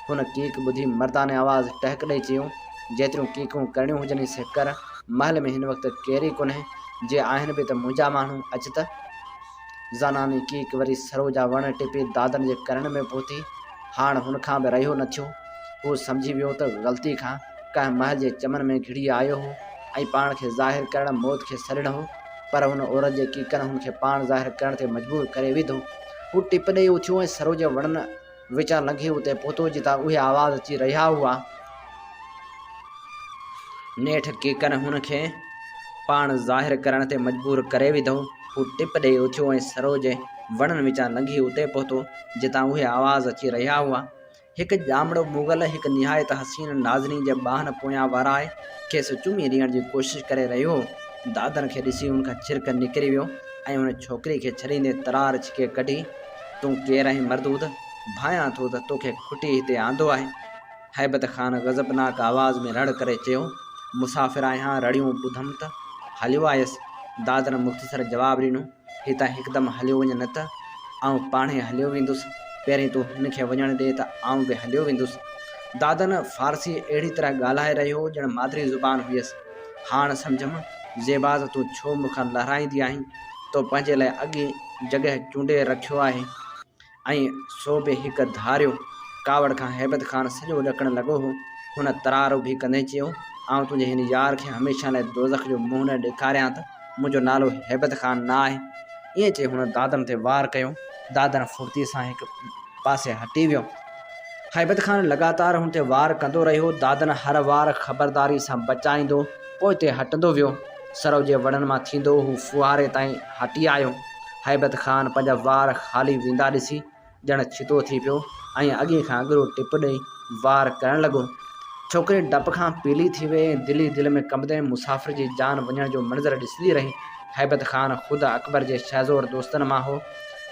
هن ڪيڪ ٻڌي مرداني آواز ٽهڪ ڏئي چيو، جيتريون ڪيڪون ڪرڻيون هجنئي سي ڪر، محل ۾ هن وقت ڪير ئي ڪونهي، جي آهن به ته منهنجا ماڻهو، اچ ته. زناني ڪيڪ وري سرو جا وڻ ٽپي دادن جي ڪرڻ ۾ پهتي. هاڻ هن کان به رهيو نه ٿيو. هو سمجهي ويو ته غلطي کان ڪنهن محل جي چمن ۾ گهڙي آيو هو ۽ پاڻ کي ظاهر ڪرڻ موت کي سڏڻ هو. پر هن عورت جي ڪيڪن هن کي پاڻ ظاهر ڪرڻ تي مجبور ڪري وڌو. هو ٽپ ڏيئي اٿيو ۽ سرو جي وڻن وچان لنگهي اتي پهتو جتان اهي آواز اچي رهيا هئا. نيٺ ڪيڪن هن کي پاڻ ظاهر ڪرڻ تي مجبور ڪري وڌو. هو ٽپ ڏيئي اٿيو ۽ سرو جي وڻن وچان لنگهي اتي پهتو جتان اهي آواز اچي رهيا هئا. هڪ ڄامڙو مغل هڪ نهايت حسين نازنين جي ٻانهن پويان ورائي کيس چمي ڏيڻ جي ڪوشش ڪري رهيو هو. دادن کي ڏسي هن کان ڇرڪ نڪري ويو ۽ هن ڇوڪري کي ڇڏيندي ترار ڇڪي ڪڍي. تون ڪير آهين مردود؟ ڀانيان ٿو ته توکي کٽي هتي آندو آهي. هيبت خان غضبناڪ آواز ۾ رڙ ڪري چيو، مسافر آهيان، رڙيون ٻڌم ته هليو آيس. دادن مختصر جواب ڏنو، هتان هڪدم هليو وڃ نه ته آئون پاڻهي هليو ويندس. پهرين تون هن کي وڃڻ ڏي ته آئون به هليو ويندس. دادن فارسي اهڙي طرح ڳالهائي رهيو هو ڄڻ مادري زبان هيس. هاڻ سمجهيم زيبا ته تون ڇو مون کان لهرائيندي آهين. تو پنهنجي لاء اڳ ئي جڳهه چونڊي رکيو آهي ۽ سو به هڪ ڌاريو. ڪاوڙ کان هيبت خان سڄو ڏڪڻ لڳو هو. هن ترار اڀي ڪندي چيو، آئون تنهنجي هن يار کي هميشه لاء دوزخ جو منهن نه ڏيکاريان ته منهنجو نالو هيبت خان نه آهي. ائين چئي هن دادن تي وار ڪيو. دادن ڦڙتيء سان هڪ پاسي هٽي ويو. هيبت خان لڳاتار هن تي وار ڪندو رهيو. دادن هر وار خبرداريء سان بچائيندو پوئتي هٽندو ويو. سرو جي وڻن مان ٿيندو هو ڦوهاري تائين هٽي آيو. هيبت خان پنهنجا وار خالي ويندا ڏسي ڄڻ ڇتو ٿي پيو ۽ اڳئين کان اڳرو ٽپ ڏئي وار ڪرڻ لڳو. ڇوڪري ڊپ کان پيلي ٿي وئي ۽ دل ئي دل ۾ ڪنبندي مسافر جي جان وڃڻ جو منظر ڏسندي رهي. هيبت خان خود اڪبر جي شهزور دوستن مان هو.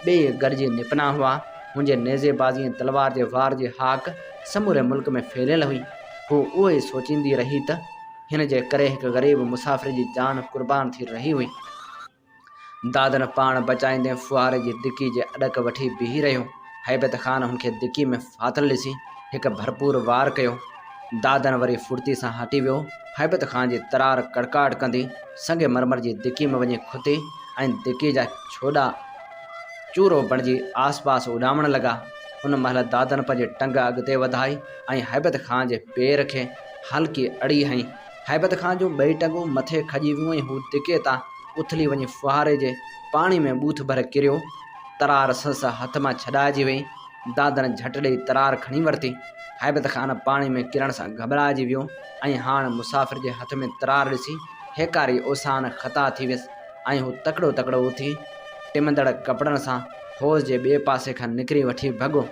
ٻيئي گڏجي نپنا هئا. هن جي نيزي بازي ۽ تلوار جي وار جي هاڪ سموري ملڪ ۾ ڦهليل هئي. هوء اهو ئي سوچيندي رهي ته هن جي ڪري هڪ غريب مسافر جي جان قربان ٿي رهي هئي. دادن پاڻ بچائيندي ڦوهاري جي دڪي جي اڏڪ وٺي بيهي رهيو. هيبت خان هن کي دڪي ۾ ڦاٿل ڏسي هڪ ڀرپور وار ڪيو. دادن وري ڦڙتي سان هٽي ويو. هيبت خان جي ترار ڪڙڪاٽ ڪندي سنگ مرمر جي دڪي ۾ وڃي کتي ۽ دڪي جا ڇوڏا چورو بڻجي آس پاس اڏامڻ لڳا. ان مهل دادن پنهنجي ٽنگ اڳتي وڌائي ۽ هيبت خان جي پير کي هلڪي اڙي هنئي. هيبت خان جون ٻئي ٽنگون مٿي کڄي ويون ۽ هو دڪي تان اٿلي وڃي ڦوهاري جي پاڻي ۾ ٻوٿ ڀر ڪريو. ترار سنس هٿ مان ڇڏائجي وئي. دادن جهٽ ڏيئي ترار کڻي ورتي. هيبت خان پاڻي ۾ ڪرڻ سان گهٻرائجي ويو ۽ هاڻ مسافر جي هٿ ۾ ترار ڏسي هيڪاري اوسان خطا ٿي ويس ۽ هو تڪڙو تڪڙو اٿي ٽمندڙ ڪپڙن سان حوض جي ٻئي پاسي کان نڪري وٺي ڀڳو.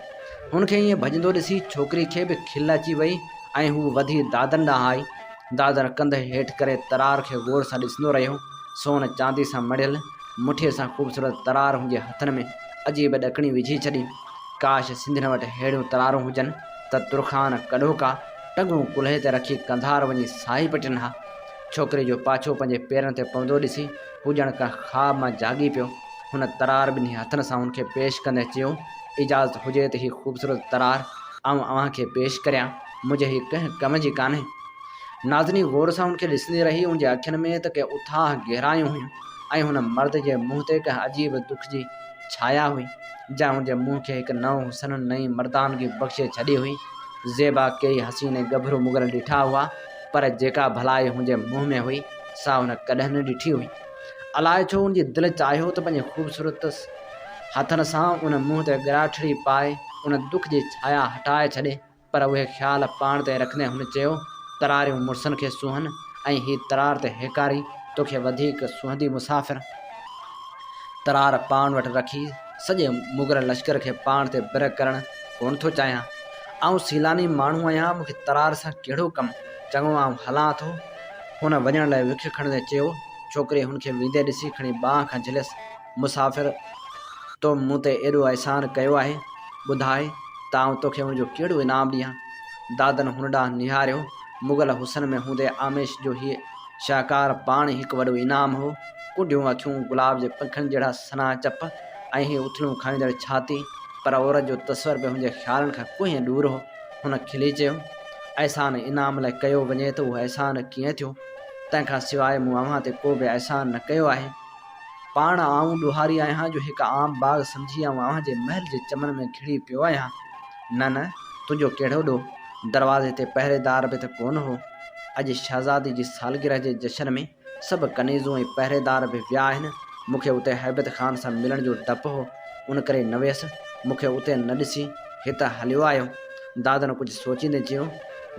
هن کي ائين ڀڄندو ڏسي ڇوڪري کي به کل اچي وئي ۽ هوء وڌي دادن ڏانهن آئي. دادن ڪنڌ هيٺ ڪري ترار کي غور سان ڏسندو رهيو. سون چاندي سان مڙهيل مٺيء سان خوبصورت ترار هن جي هٿن ۾ عجيب ڏڪڻي وجهي ڇڏي. ڪاش سنڌين وٽ ههڙيون ترارون هجن ته ترخان ڪڏهوڪا ٽنگون ڪلهي تي رکي قنڌار وڃي ساهي پٽين ها. ڇوڪري جو پاڇو پنهنجي پيرن تي پوندو ڏسي هو ڄڻ ڪنهن خواب مان جاڳي پيو. هن ترار ٻنهي هٿن سان هن کي پيش ڪندي چيو، اجازت هجي ته هي خوبصورت ترار آئون اوهان کي پيش ڪريان، منهنجي هيء ڪنهن ڪم جي ڪانهي. نازنين غور سان هن کي ڏسندي رهي، هن جي اکين ۾ ته ڪي اٿاهه گهرايون هيون ۽ هن مرد جي منهن تي ڪنهن عجيب دک جي ڇايا هئي، جنهن هن جي منهن کي هڪ نئون حسن، نئين مردانگي بخشي ڇڏي هئي. زيبا ڪيئي حسين ۽ ڳڀرو مغل ڏٺا هئا، پر جيڪا ڀلائي هن جي منهن ۾ هئي، سا هن ڪڏهن نه ڏٺي هئي. الائي ڇو هن جي دل چاهيو ته پنهنجي خوبصورت هٿن سان ان منهن تي ڳراٺڙي پائي ان دک جي ڇايا هٽائي ڇڏي، پر اهي خيال پاڻ تي رکندي هن چيو، تراريون مڙسن کي سونهن ۽ هي ترار ته هيڪاري توکي وڌيڪ سونهندي مسافر! ترار پاڻ وٽ رکي سڄي مغل لشڪر کي پاڻ تي بره ڪرڻ ڪونه ٿو چاهيان. آئون سيلاني ماڻهو آهيان، مون کي ترار سان ڪهڙو ڪم؟ چڱو آئون هلان ٿو. هن وڃڻ لاء وک کڻندي چيو. ڇوڪري هن کي ويندي ڏسي کڻي ٻانهن کان جهليس. مسافر! تو مون تي ايڏو احسان ڪيو آهي، ٻڌاء ته آئون توکي ان جو ڪهڙو انعام ڏيان؟ دادن هن ڏانهن نهاريو. مغل حسن ۾ هوندي آميش جو هيء شاهڪار پاڻ ئي هڪ وڏو انعام هو. ڪنڍيون اکيون، گلاب جي پنکن جهڙا سنها چپ ۽ هيء اٿلون کائيندڙ ڇاتي، پر عورت جو تصور به هن جي خيالن کان ڪوهين ڏور هو. هن کلي چيو، احسان انعام لاء ڪيو وڃي ته اهو احسان ڪيئن ٿيو؟ تنهن کان سواء مون اوهان تي ڪو به احسان نه ڪيو آهي. پاڻ آئون ڏوهاري آهيان جو هڪ عام باغ سمجهي آئون اوهان جي محل جي چمن ۾ گهڙي پيو آهيان. نه نه، تنهنجو ڪهڙو ڏوهه؟ دروازي تي پهريدار به ته ڪونه هو. اڄ شهزادي جي سالگرهه جي جشن ۾ سڀ ڪنيزون ۽ پهريدار به ويا آهن. مون کي اتي هيبت خان سان ملڻ جو ڊپ هو، ان ڪري نه ويس. مون کي اتي نه ڏسي هت هليو آيو. دادن ڪجهه سوچيندي چيو،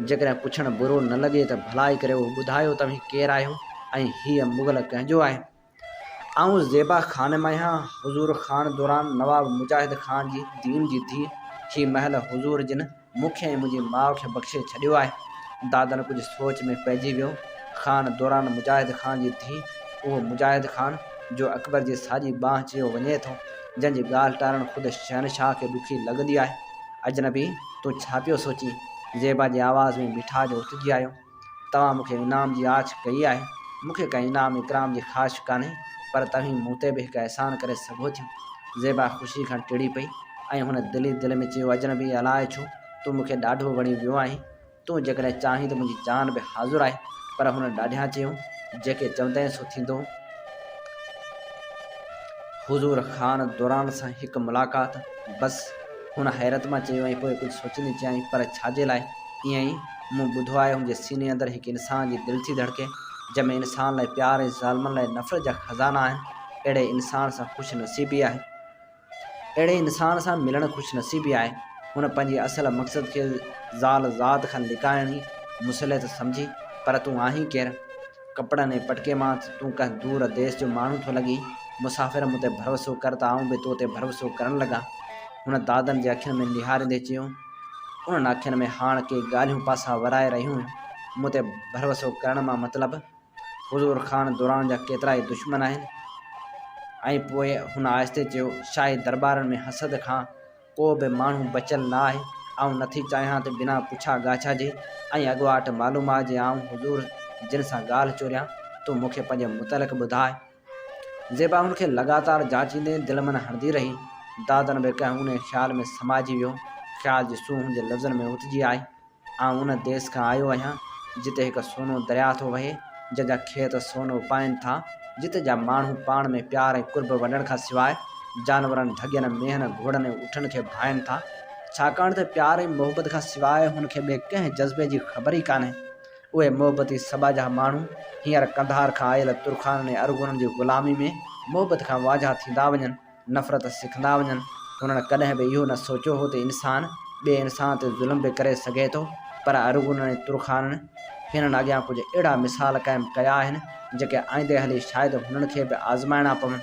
جيڪڏهن پڇڻ برو نه لڳي ته ڀلائي ڪري اهو ٻڌايو توهين ڪير آهيو ۽ هيء مغل ڪنهن جو آهي؟ آئون زيبا خانم آهيان، حضور خان دوران نواب مجاهد خان جي دين جي ڌيء، هي محل حضور جن مون کي ۽ منهنجي ماء کي بخشي ڇڏيو آهي. دادن ڪجهه سوچ ۾ پئجي ويو. خان دوران مجاهد خان جي ڌيء، اهو مجاهد خان، جو اڪبر جي ساڄي ٻانهن چيو وڃي ٿو، جنهن جي ڳالهه ٽارڻ خود شهنشاهه کي ڏکي لڳندي آهي. اجنبي، تون ڇا پيو سوچين؟ زيبا جي آواز ۾ ميٺاج اوتجي آيو. توهان مون کي انعام جي آڇ ڪئي آهي. مون کي ڪنهن انعام اڪرام جي خواهش ڪانهي، پر توهين مون تي به هڪ احسان ڪري سگهو ٿيون. زيبا خوشيء کان ٽڙي پئي ۽ هن دل ئي دل ۾ چيو، اجنبي، الائي ڇو، تون مون کي ڏاڍو وڻي ويو آهين. تون جيڪڏهن چاهين ته منهنجي جان به حاضر آهي. پر هن ڏاڍيان چيو، جيڪي چوندين سو ٿيندو. حضور خان دوران سان هڪ ملاقات، بس. هن حيرت مان چيو ۽ پوء ڪجهه سوچيندي چيائين، پر ڇا جي لاء؟ ائين ئي، مون ٻڌو آهي هن جي سيني اندر هڪ انسان جي دل ٿي ڌڙڪي، جنهن ۾ انسان لاء پيار ۽ ظالمن لاء نفرت جا خزانا آهن. اهڙي انسان سان خوش نصيبي آهي. اهڙي انسان سان ملڻ خوش نصيبي آهي. هن پنهنجي اصل مقصد کي زال ذات کان لڪائڻ ئي مصلحت سمجهي، پر تون آهين ڪير؟ ڪپڙن ۽ پٽڪي مان ته تون ڪنهن دور ديس جو ماڻهو ٿو لڳين. مسافر مون تي ڀروسو ڪر ته آئون به تو تي ڀروسو ڪرڻ لڳان. هن دادن جي اکين ۾ نهاريندي چيو. انهن اکين ۾ هاڻ ڪي ڳالهيون پاسا ورائي رهيون هيون. مون تي ڀروسو ڪرڻ مان مطلب؟ حضور خان دوران جا ڪيترائي دشمن آهن. ۽ پوء هن آهستي چيو، شاهي درٻارن ۾ حسد کان ڪو به ماڻهو بچيل نه آهي. آئون نٿي چاهيان ته بنا پڇا ڳاڇا جي ۽ اڳواٽ معلومات جي آئون حضور جن سان ڳالهه چوريان. تون مون کي پنهنجي متعلق ٻڌاء. زيبا هن کي لڳاتار جاچيندي دل من هڻندي رهي. دادن به ڪنهن اونهي خيال ۾ سمائجي ويو. خيال جي سونهن هن جي لفظن ۾ اوتجي آئي. آئون ان ديس کان آيو آهيان، جتي هڪ سونو درياهه ٿو وهي، جنهن جا کيت سون اپائين ٿا، جتي جا ماڻهو پاڻ ۾ پيار ۽ قرب ونڊڻ کان سواء جانورن، ڍڳين، مينهن، گهوڙن ۽ اٺن کي ڀائين ٿا، ڇاڪاڻ ته پيار ۽ محبت کان سواء هن کي ٻئي ڪنهن جذبي جي خبر ئي ڪانهي. اهي محبتي سٻاجها ماڻهو هينئر قنڌار کان آيل ترخانن ۽ ارغونن جي غلامي ۾ محبت کان وانجها ٿيندا وڃن، نفرت سکندا وڃن. هنن ڪڏهن به اهو نه سوچيو هو ته انسان ٻئي انسان تي ظلم به ڪري سگهي ٿو، پر ارغونن ۽ ترخانن هنن اڳيان ڪجهه اهڙا مثال قائم ڪيا آهن، جيڪي آئيندي هلي شايد هنن کي به آزمائڻا پون.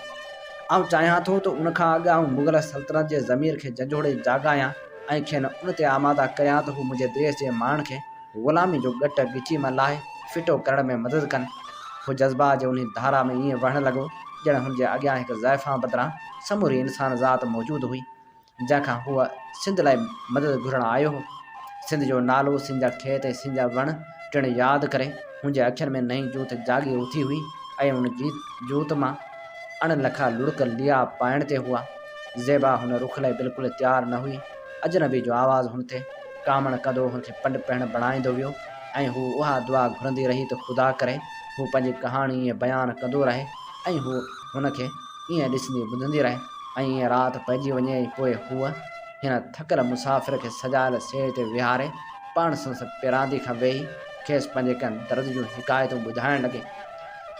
آئون چاهيان ٿو ته ان کان اڳ آئون مغل سلطنت جي ضمير کي جنجهوڙي جاڳايان ۽ کين ان تي آماده ڪريان ته هو منهنجي ديس جي ماڻهن کي غلامي جو ڳٽ ڳچي مان لاهي ڦٽو ڪرڻ ۾ مدد ڪن. هو جذبات جي انهي ڌارا ۾ ائين وهڻ لڳو ڄڻ هن جي اڳيان هڪ زائفان بدران سموري انسان ذات موجود هئي، جنهن کان هو سنڌ لاء مدد گهرڻ آيو هو. سنڌ جو نالو، سنڌ جا کيت ۽ سنڌ جا وڻ ٽڻ ياد ڪري هن جي اکين ۾ نئين جوت جاڳي اٿي هئي ۽ ان جوت مان اڻ لکا لڙڪ ليئا پائڻ تي هئا. زيبا هن رخ لاء بلڪل تيار نه هئي. اجنبي جو آواز هن تي ڪامڻ ڪندو هن کي پنڊ پهڻ بڻائيندو ويو ۽ هوء اها دعا گهرندي رهي ته خدا ڪري هو پنهنجي ڪهاڻي ائين بيان ڪندو رهي ۽ هوء هن کي ائين ڏسندي ٻڌندي رهي ۽ ائين رات پئجي وڃي ۽ پوء هوء هن ٿڪل مسافر کي سجايل سيج تي ويهاري پاڻ سندس پيراندي کان ويهي کيس پنهنجي ڪنهن درد جون حڪايتون ٻڌائڻ لڳي.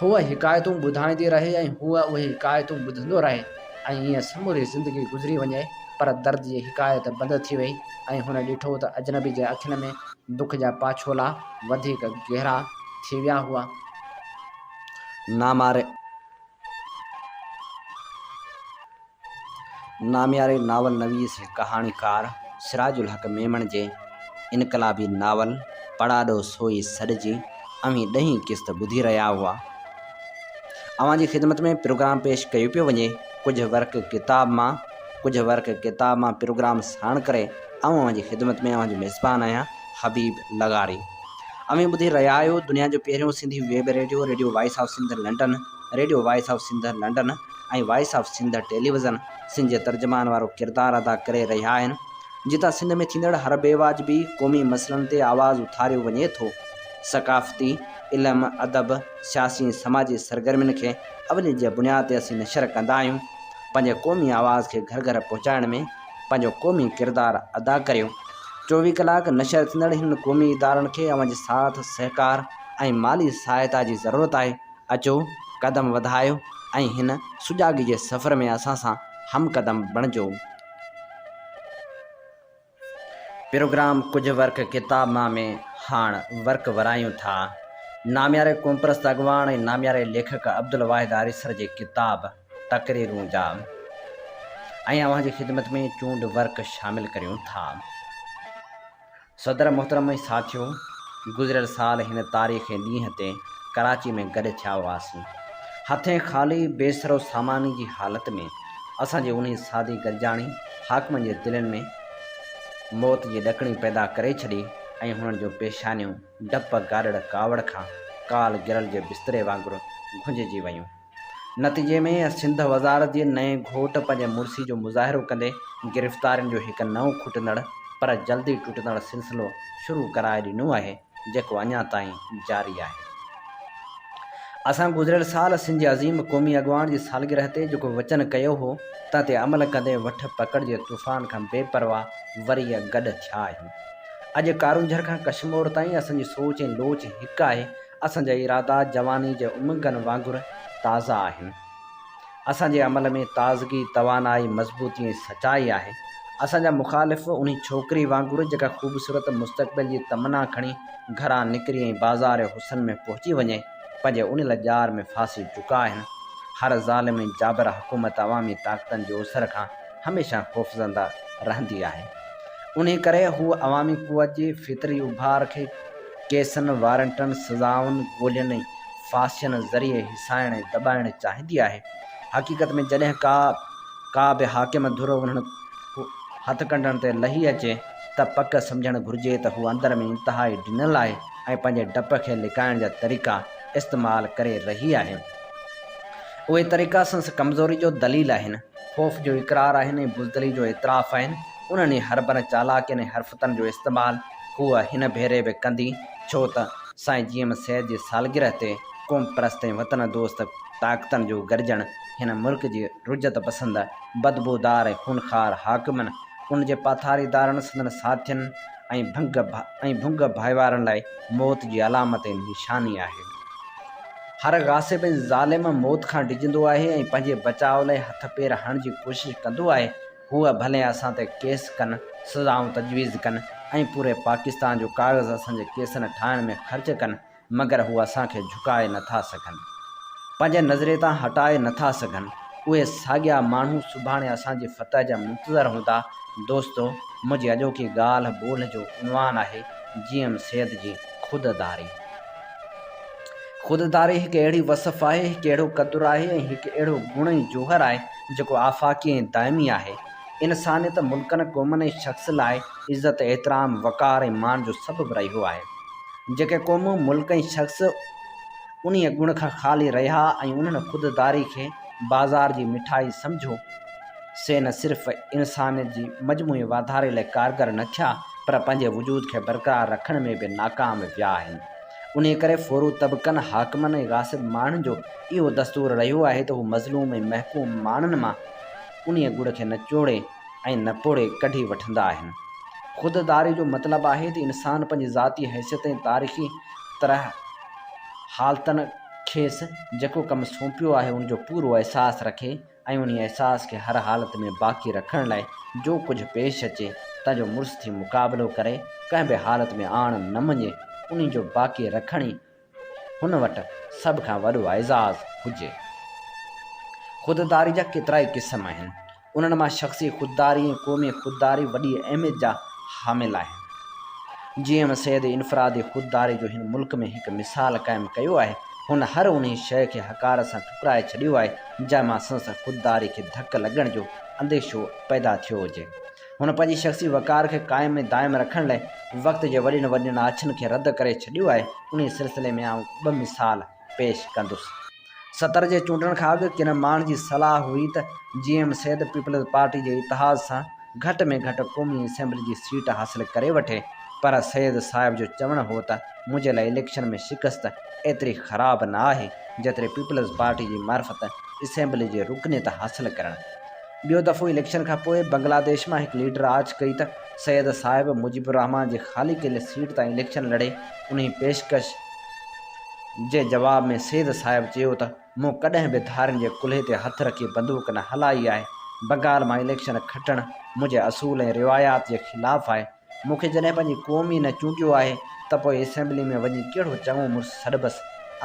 هوء حڪايتون ٻڌائيندي رهي ۽ هو اهي حڪايتون ٻڌندو رهي ۽ ائين سموري زندگي گذري وڃي پر درد جي حڪايت بند ٿي وئي ۽ هن ڏٺو ته اجنبي جي اکين ۾ دک جا پاڇولا وڌيڪ گهرا ٿي ويا هئا. نامياري ناول نويس ۽ ڪهاڻيڪار سراج الحق ميمڻ جي انقلابي ناول پڙاڏو سوئي سڏ جي اوهين ڏهين قسط ٻڌي رهيا هئا. اوهان جي خدمت ۾ پروگرام پيش ڪيو پيو وڃي. ڪجهه ورق ڪتاب مان ڪجهه ورق ڪتاب مان پروگرام ساڻ ڪري آئون اوهان جي خدمت ۾ اوهان جو ميزبان آهيان حبيب لغاري. اوهين ٻڌي رهيا آهيو دنيا جو پهريون Sindhi web radio radio voice of Sindh London radio voice of Sindh London ۽ voice of Sindh television Sindh جي ترجمان وارو ڪردار ادا ڪري رهيا آهن جتان سنڌ ۾ ٿيندڙ هر بي واجبي قومي مسئلن تي آواز اٿاريو وڃي ٿو. ثقافتي، علم، ادب، سياسي ۽ سماجي سرگرمين کي اولين جي بنياد تي اسين نشر ڪندا آهيون. پنهنجي قومي آواز کي گهر گهر پهچائڻ ۾ پنهنجو قومي ڪردار ادا ڪريو. 24 ڪلاڪ نشر ٿيندڙ هنن قومي ادارن کي اوهان جي ساٿ، سهڪار ۽ مالي سهائتا جي ضرورت آهي. اچو قدم وڌايو ۽ هن سجاڳي جي سفر ۾ اسان سان هم قدم بڻجو. پروگرام ڪجهه ورق ڪتاب مان ۾ هاڻ ورق ورايون ٿا. نامياري قومپرست اڳواڻ ۽ نامياري ليکڪ عبدالواحد آريسر جي ڪتاب تقريرون جا ۽ اوهان جي خدمت ۾ چونڊ ورق شامل ڪريون ٿا. صدر محترم ۽ ساٿيو! گذريل سال هن تاريخ ۽ ڏينهن تي ڪراچي ۾ گڏ ٿيا هئاسين. هٿين خالي، بي سرو ساماني جي حالت ۾ اسان جي انهي سادي گڏجاڻي حاڪمن جي دلين ۾ موت جي ڏڪڻي پيدا ڪري ڇڏي ۽ هنن جون پيشانيون ڊپ گاڏڙ ڪاوڙ کان ڪال گرل جي بستري وانگر گهنججي ويون. نتيجي ۾ سنڌ وزارت جي نئين گهوٽ پنهنجي مڙسي جو مظاهرو ڪندي گرفتارين جو هڪ نئون کٽندڙ پر جلدي ٽٽندڙ سلسلو شروع ڪرائي ڏنو آهي جيڪو اڃا تائين جاري آهي. اسان گذريل سال سنڌ جي عظيم قومي اڳواڻ جي سالگرهه تي جيڪو وچن ڪيو هو تنهن تي عمل ڪندي وٺ پڪڙ جي طوفان کان بي پرواهه وري گڏ ٿيا آهيون. اڄ ڪارونجهر کان ڪشمور تائين اسان جي سوچ ۽ لوچ هڪ آهي اسان جا ارادا جواني جي امنگن وانگر تازا آهن. اسان جي عمل ۾ تازگي، توانائي، مضبوطي ۽ سچائي آهي. اسان جا مخالف انهي ڇوڪري وانگر جيڪا خوبصورت مستقبل جي تمنا کڻي گهران نڪري ۽ بازار حسن ۾ پهچي وڃي، پنهنجي اڻيل ڄار ۾ ڦاسي چڪا آهن. هر ظالم ۽ جابر حڪومت عوامي طاقتن جي اوسر کان هميشه خوفزنده رهندي آهي. انهي ڪري هو عوامي قوت جي فطري اڀار کي ڪيسن، وارنٽن، سزائن، گولين ۽ ڦاسين ذريعي هيسائڻ ۽ دٻائڻ چاهيندي آهي. حقيقت ۾ جڏهن ڪا ڪا به حاڪم ڌر انهن هٿڪنڊن تي لهي اچي ته پڪ سمجهڻ گهرجي ته هو اندر ۾ انتهائي ڊنل آهي ۽ پنهنجي ڊپ کي لڪائڻ جا طريقا استعمال ڪري رهي آهي. اهي طريقا سندس ڪمزوري جو دليل آهن، خوف جو اقرار آهن ۽ بزدلي جو اعتراف آهن. انهن ئي حربن، چالاڪين ۽ حرفتن جو استعمال هوء هن ڀيري به ڪندي، ڇو ته سائين جي ايم سيد جي سالگرهه تي قومپرست ۽ وطن دوست طاقتن جو گڏجڻ هن ملڪ جي رجعت پسند، بدبودار ۽ خونخوار حاڪمن، ان جي پاٿاريدارن، سندن ساٿين ۽ ڀنگ ۽ ڀنگ ڀائيوارن لاء موت جي علامت ۽ نشاني آهي. هر غاصب ۽ ظالم موت کان ڊڄندو آهي ۽ پنهنجي بچاء لاء هٿ پير هڻڻ جي ڪوشش ڪندو آهي، هو ڀلي اسان تي ڪيس ڪن، سزائون تجويز ڪن ۽ پوري پاڪستان جو ڪاغذ اسان جي ڪيسن ٺاهڻ ۾ خرچ ڪن مگر هو اسان کي جهڪائي نه ٿا سگهن. پنهنجي نظريي تان هٽائي نه ٿا سگهن. اهي ساڳيا ماڻهو سڀاڻي اسان جي فتح جا منتظر هوندا. دوستو! منهنجي اڄوڪي ڳالهه ٻولهه جو عنوان آهي جي ايم سيد جي خود داري. خود داري هڪ اهڙي وصف آهي، هڪ اهڙو قدر آهي ۽ هڪ اهڙو گڻ ۽ جوهر آهي جيڪو آفاقي ۽ دائمي آهي. انسانيت، ملڪن، قومن ۽ شخص لاء عزت، احترام، وقار ۽ مان جو سبب رهيو آهي. جيڪي قومون، ملڪ ۽ شخص انهيء گڻ کان خالي رهيا ۽ انهن خود داري کي بازار جي مٺائي سمجهيو، سي نه صرف انسانيت جي مجموعي واڌاري لاء ڪارگر نه ٿيا پر پنهنجي وجود کي برقرار رکڻ ۾ به ناڪام ويا آهن. انهيء ڪري ڦورو طبقن، حاڪمن ۽ غاصب ماڻهن جو اهو دستور رهيو آهي ته هو مظلوم ۽ محڪوم ماڻهن مان انهيء ڳڙ کي نچوڙي ۽ نپوڙي ڪڍي وٺندا آهن. خود داري جو مطلب آهي ته انسان پنهنجي ذاتي حيثيت ۽ تاريخي طرح حالتن کيس جيڪو ڪم سونپيو آهي ان جو پورو احساس رکي ۽ انهي احساس کي هر حالت ۾ باقي رکڻ لاء جو ڪجهه پيش اچي، تنهن جو مڙس ٿي مقابلو ڪري، ڪنهن به حالت ۾ آڻ نه مڃي، انهي جو باقي رکڻ ئي هن وٽ سڀ کان وڏو اعزاز هجي. خودداري جا ڪيترائي قسم آهن. انهن مان شخصي خودداري ۽ قومي خودداري وڏي اهميت جا حامل آهن. جي ايم سيد انفرادي خودداري جو هن ملڪ ۾ هڪ مثال قائم ڪيو آهي. هن هر انهي شيء کي حقارت سان ٺڪرائي ڇڏيو آهي، جنهن مان سندس خودداري کي ڌڪ لڳڻ جو انديشو پيدا ٿيو هجي. هن پنهنجي شخصي وقار کي قائم ۽ دائم رکڻ لاء وقت جي وڏين وڏين آڇن کي رد ڪري ڇڏيو آهي. انهي سلسلي ۾ آئون ٻه مثال پيش ڪندس. ستر جي چونڊن کان اڳ ڪن ماڻهن جي صلاح هئي ته G M Syed Peoples Party جي اتحاد سان گهٽ ۾ گهٽ قومي اسيمبلي جي سيٽ حاصل ڪري وٺي پر سيد صاحب جو چوڻ هو ته منهنجي لاء اليڪشن ۾ شڪست ايتري خراب نه آهي جيتري پيپلز پارٽي جي معرفت اسيمبلي جي رڪنيت حاصل ڪرڻ. ٻيو دفعو اليڪشن کان پوء بنگلاديش مان هڪ ليڊر آڇ ڪئي ته سيد صاحب مجيب الرحمان جي خالي ڪيل سيٽ تان اليڪشن لڙي انهي پيشڪش جي جواب ۾ سيد صاحب چيو ته مون ڪڏهن به ڌارين جي ڪلهي تي هٿ رکي بندوق نه هلائي آهي. بنگال مان اليڪشن کٽڻ منهنجي اصول ۽ روايات جي خلاف آهي. مون کي جڏهن پنهنجي قوم ئي نه چونڊيو آهي ته پوء اسيمبلي ۾ وڃي ڪهڙو چڱو مڙس سڏبس.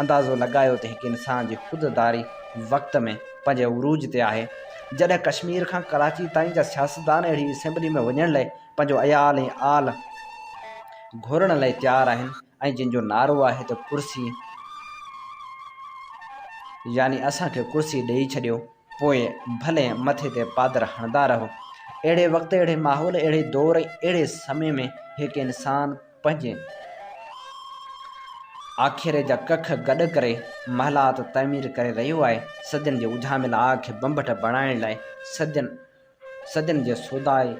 اندازو لڳايو ته هڪ انسان جي خود داري وقت ۾ پنهنجي عروج تي آهي. جڏهن ڪشمير کان ڪراچي تائين جا سياستدان اهڙي اسيمبلي ۾ وڃڻ لئه پنهنجو عيال ۽ آل گهورڻ لئه تيار آهن ۽ جن جو نعرو آهي ته ڪرسي يعني اسان کي ڪرسي ڏيئي ڇڏيو پوء ڀلي مٿي تي پادر هڻندا رهو. اهڙي وقت، اهڙي ماحول، اهڙي دور ۽ اهڙي سمي ۾ هڪ انسان پنهنجي آکيري جا ڪک گڏ ڪري محلات تعمير ڪري رهيو آهي. صدين جي اجهاميل آگ کي بنڀٽ بڻائڻ لاء صدين صدين جي سودائي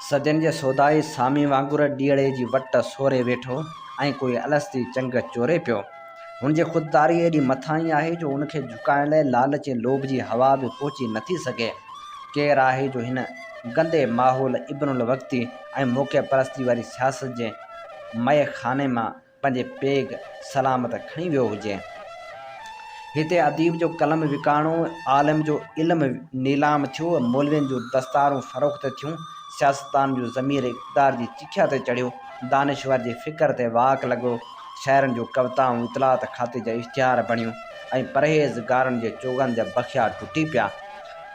صدين جي سودائي سامي وانگر ڏيئڙي جي وٽ سوري ويٺو ۽ ڪوئي الستي چنگ چوري پيو. هن جي خودداري ايڏي مٿانهين آهي جو ان کي جهڪائڻ لاء لالچ ۽ لوڀ جي هوا به پهچي نٿي سگهي. ڪير آهي جو هن گندي ماحول ابن الوقتي ۽ موقع پرستي واري سياست جي مئي خاني مان پنهنجي پيگ سلامت کڻي ويو هجي. هتي اديب جو قلم وڪاڻو، عالم جو علم نيلام ٿيو، مولوين جون دستارون فروخت ٿيون، سياستدان جو ضمير اقتدار جي چکيا تي چڙهيو، دانشور جي فڪر تي واڪ لڳو، شاعرن جون ڪوتائون اطلاعات کاتي جا اشتهار بڻيون ۽ پرهيز گارن جي چوغن جا بخيا ٽٽي پيا.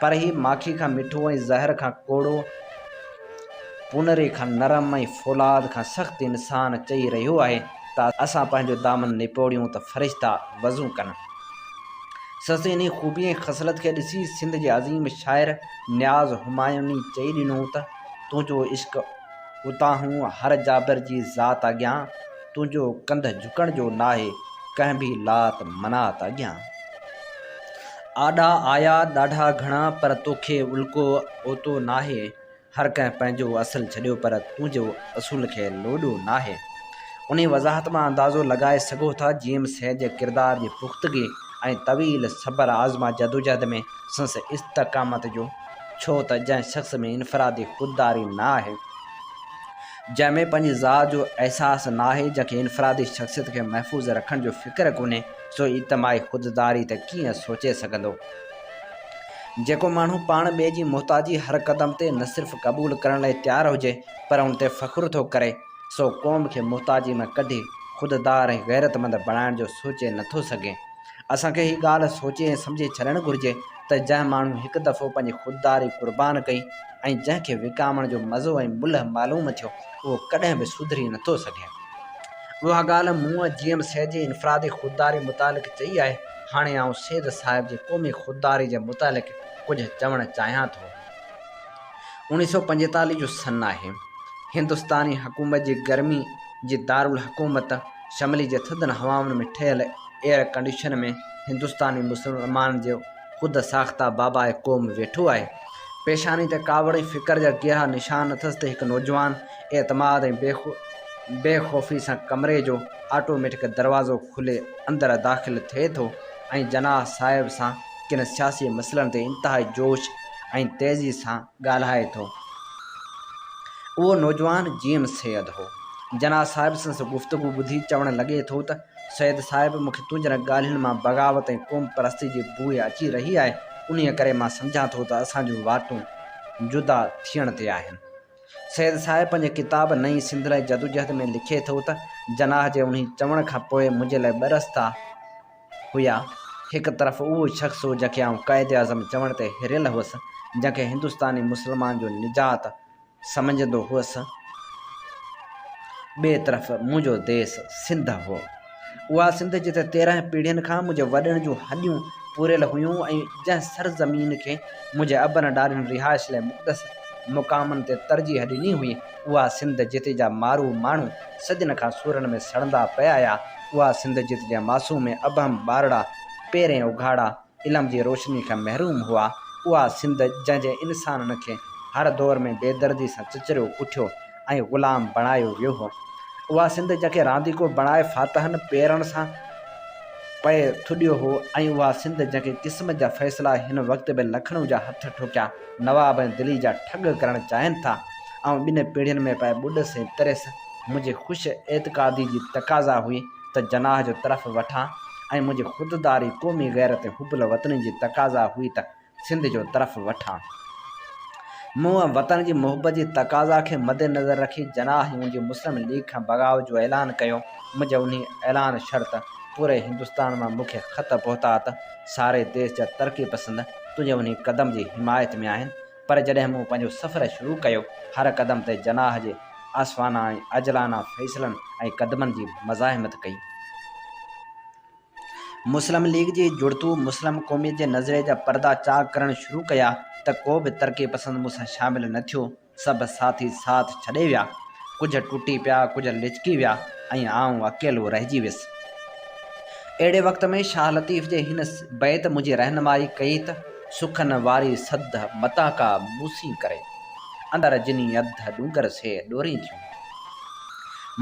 پر هي ماکي کان مٺو ۽ زهر کان ڪوڙو، پونئري کان نرم ۽ فولاد کان سخت انسان چئي رهيو آهي ته اسان پنهنجو دامن نپوڙيون ته فرشتا وضو ڪن. سس انهي خوبي ۽ خصلت کي ڏسي سنڌ جي عظيم شاعر نياز همايوني چئي ڏنو ته تنهنجو عشق اتاهون هر جابر جي ذات اڳيان، تنهنجو ڪنڌ جهڪڻ جو ناهي ڪنهن به لات منات اڳيان. آڏا آيا ڏاڍا گهڻا پر توکي الڪو اوتو ناهي. هر ڪنهن پنهنجو اصل ڇڏيو پر تنهنجو اصول کي لوڏو ناهي. انهي وضاحت مان اندازو لڳائي سگهو ٿا جي ايم سيد جي ڪردار جي پختگي ۽ طويل صبر آزما جدوجهد ۾ سندس استقامت جو، ڇو ته جنهن شخص ۾ انفرادي خودداري نه آهي، جنهن ۾ پنهنجي ذات جو احساس ناهي، جنهن کي انفرادي شخصيت کي محفوظ رکڻ جو فڪر ڪونهي، سو اجتماعي خودداري ته ڪيئن سوچي سگهندو؟ جيڪو ماڻهو پاڻ ٻئي جي محتاجي هر قدم تي نه صرف قبول ڪرڻ لاء تيار هجي پر ان تي فخر ٿو ڪري، سو قوم کي محتاجي مان ڪڍي خوددار ۽ غيرتمند بڻائڻ جو سوچي نه ٿو سگهي. اسان کي هي ڳالهه سوچي ۽ سمجهي ڇڏڻ گهرجي ته جنهن ماڻهو هڪ دفعو پنهنجي خودداري قربان ڪئي ۽ جنهن کي وڪامڻ جو مزو ۽ ملهه معلوم ٿيو، اهو ڪڏهن به سڌري نه ٿو سگهي. اها ڳالهه مون جي ايم سيد جي انفرادي خودداري متعلق چئي آهي، هاڻي آئون سيد صاحب جي قومي خودداري جي متعلق ڪجهه چوڻ چاهيان ٿو. 1945 جو سن آهي. هندستاني حڪومت جي گرمي جي دارالحڪومت شملي جي ٿڌن هوائن ۾ ٺهيل ايئر ڪنڊيشن ۾ هندستاني مسلمانن جو خود ساخته باباء قوم ويٺو آهي. پيشاني تي ڪاوڙ ۽ فڪر جا گهرا نشان اٿس ته هڪ نوجوان اعتماد ۽ بي خوفي سان ڪمري جو آٽوميٽڪ دروازو کولي اندر داخل ٿئي ٿو ۽ جناح صاحب سان ڪن سياسي مسئلن تي انتهائي جوش ۽ تيزي سان ڳالهائي ٿو. اهو نوجوان جي ايم سيد هو. جناح صاحب سندس گفتگو ٻڌي چوڻ لڳي ٿو ته سيد صاحب مون کي تنهنجن ڳالهين مان بغاوت ۽ قوم پرستي جي بوء اچي رهي آهي، انهيء ڪري مان سمجهان ٿو ته اسان جون واٽون جدا ٿيڻ تي آهن. سيد صاحب پنهنجي ڪتاب نئين سنڌ لاء جدوجهد ۾ لکي ٿو ته جناح جي انهي چوڻ کان پوء منهنجي لاء ٻه رستا هيا، هڪ طرف اهو شخص هو جنهن کي آئون قائداعظم چوڻ تي هريل هئس، جنهن کي هندستاني مسلمان جو نجات سمجهندو هئس، ٻئي طرف منهنجو ديس سنڌ هو. اها سنڌ جتي 13 پيڙهين کان منهنجي وڏن جون هڏيون پوريل هيون ۽ جنهن سرزمين کي منهنجي ابن ڏاڏن رهائش لاء مقدس مقامن تي ترجيح ڏني هئي، اها سنڌ جتي جا مارو ماڻهو صدين کان سورن ۾ سڙندا پئي آيا، اها سنڌ جتي جا معصوم ۽ ابهم ٻارڙا پيرين اگهاڙا علم جي روشني کان محروم هئا، اها سنڌ جنهن جي انسانن کي هر دور ۾ بيدردي سان چچريو ڪٺيو ۽ غلام بڻايو ويو هو. اها سنڌ جنهن کي رانديڪو بڻائي فاتحن پيرن سان پئي ٿڏيو هو ۽ اها سنڌ جنهن کي قسمت جا فيصلا هن وقت به لکنؤ جا هٿ ٺوڪيا نواب ۽ دلي جا ٺڳ ڪرڻ چاهين ٿا. آئون ٻن پيڙهين ۾ پئي ٻڏس ۽ تريس. منهنجي خوش اعتقادي جي تقاضا هئي ته جناح جو طرف وٺان ۽ منهنجي خودداري، قومي غيرت ۽ حب الوطني جي تقاضا هئي ته سنڌ جو طرف وٺان. مون وطن جي محبت جي تقاضا کي مدنظر رکي جناح ۽ ان جي مسلم ليگ کان بغاوت جو اعلان ڪيو. منهنجي انهي اعلان شرط پوري هندستان مان مون کي خط پهتا ته ساري ديس جا ترقي پسند تنهنجي انهي قدم جي حمايت ۾ آهن. پر جڏهن مون پنهنجو سفر شروع ڪيو، هر قدم تي جناح جي آسفانه ۽ عاجلانه فيصلن ۽ قدمن جي مزاحمت ڪئي. مسلم ليگ جي جڙتو مسلم قوميت جي نظريي جا پردا چاڪ ڪرڻ شروع ڪيا ته ڪو به ترقي پسند مون سان شامل نه ٿيو، سڀ ساٿي ساٿ ڇڏي ويا، ڪجهه ٽٽي پيا، ڪجهه لچڪي ويا ۽ آئون اڪيلو رهجي ويس. اهڙي وقت ۾ شاهه لطيف جي هن بيت منهنجي رهنمائي ڪئي ته. سکن واري سڌ متان ڪا مون سين ڪري، اندر جني اڌ ڏونگر سي ڏورين ٿيون.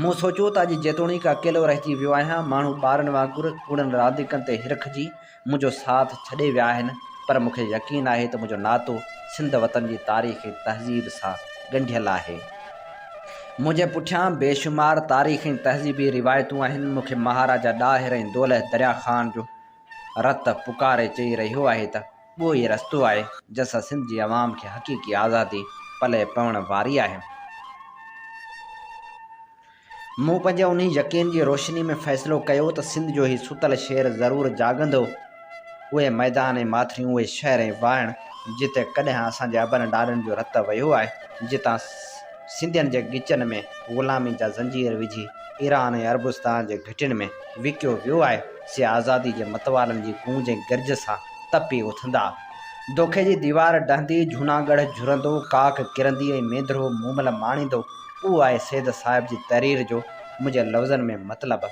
مون سوچيو ته اڄ جيتوڻيڪ اڪيلو رهجي ويو آهيان، ماڻهو ٻارن وانگر ڪوڙن رانديڪن تي هرکجي منهنجو ساٿ ڇڏي ويا آهن، پر مون کي يقين آهي ته منهنجو ناتو سنڌ وطن جي تاريخ ۽ تهذيب سان ڳنڍيل آهي. منهنجي پٺيان بيشمار تاريخ ۽ تهذيبي روايتون آهن. مون کي مهاراجا ڏاهر ۽ دولهه دريا خان جو رت پڪاري چئي رهيو آهي ته اهو ئي رستو آهي جنهن سان سنڌ جي عوام کي حقيقي آزادي پلئه پوڻ واري آهي. مون پنهنجي انهي يقين جي روشني ۾ فيصلو ڪيو ته سنڌ جو هي ستل شير ضرور جاڳندو. اهي ميدان ۽ ماٿريون، اهي شهر ۽ واهڻ جتي ڪڏهن اسان جي ابن ڏاڏن جو رت وهيو آهي، جتان سنڌين جي ڳچن ۾ غلامي جا زنجير وجهي ايران ۽ عربستان جي گهٽين ۾ وڪيو ويو آهي، سي آزادي جي متوالن جي گونج ۽ گرج سان تپي اٿندا. دوکي جي ديوار ڊهندي، جهوناڳڙهه جهرندو، ڪاڪ ڪرندي ۽ مينڌرو مومل ماڻيندو. اهو آهي سيد صاحب جي تحرير جو منهنجي لفظن ۾ مطلب.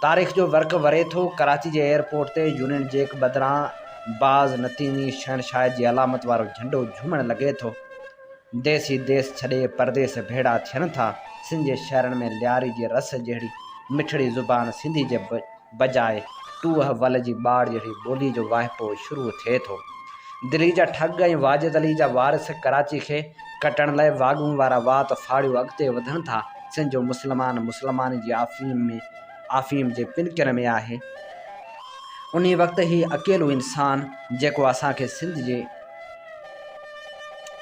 تاريخ جو ورق وري ٿو. ڪراچي جي ايئرپورٽ تي يونين جيڪ بدران باز نتيني شهنشاهيت جي علامت وارو جهنڊو جهومڻ لڳي ٿو. ديسي ديس ڇڏي پرديس ڀيڙا ٿين ٿا. سنڌ جي شهرن ۾ لياري جي رس جهڙي مٺڙي زبان سنڌي جي بجاء ٽوهه ول جي ٻاڙ جهڙي ٻولي جو واهپو شروع ٿئي ٿو. دلي جا ٺڳ ۽ واجد علي جا وارث ڪراچي کي ڪٽڻ لاء واڳون وارا وات ڦاڙيو اڳتي وڌن ٿا. سنڌ جو مسلمان مسلماني جي آفيم ۾ آفيم جي پنڪين ۾ آهي. انهي وقت هي اڪيلو انسان جيڪو اسان کي سنڌ جي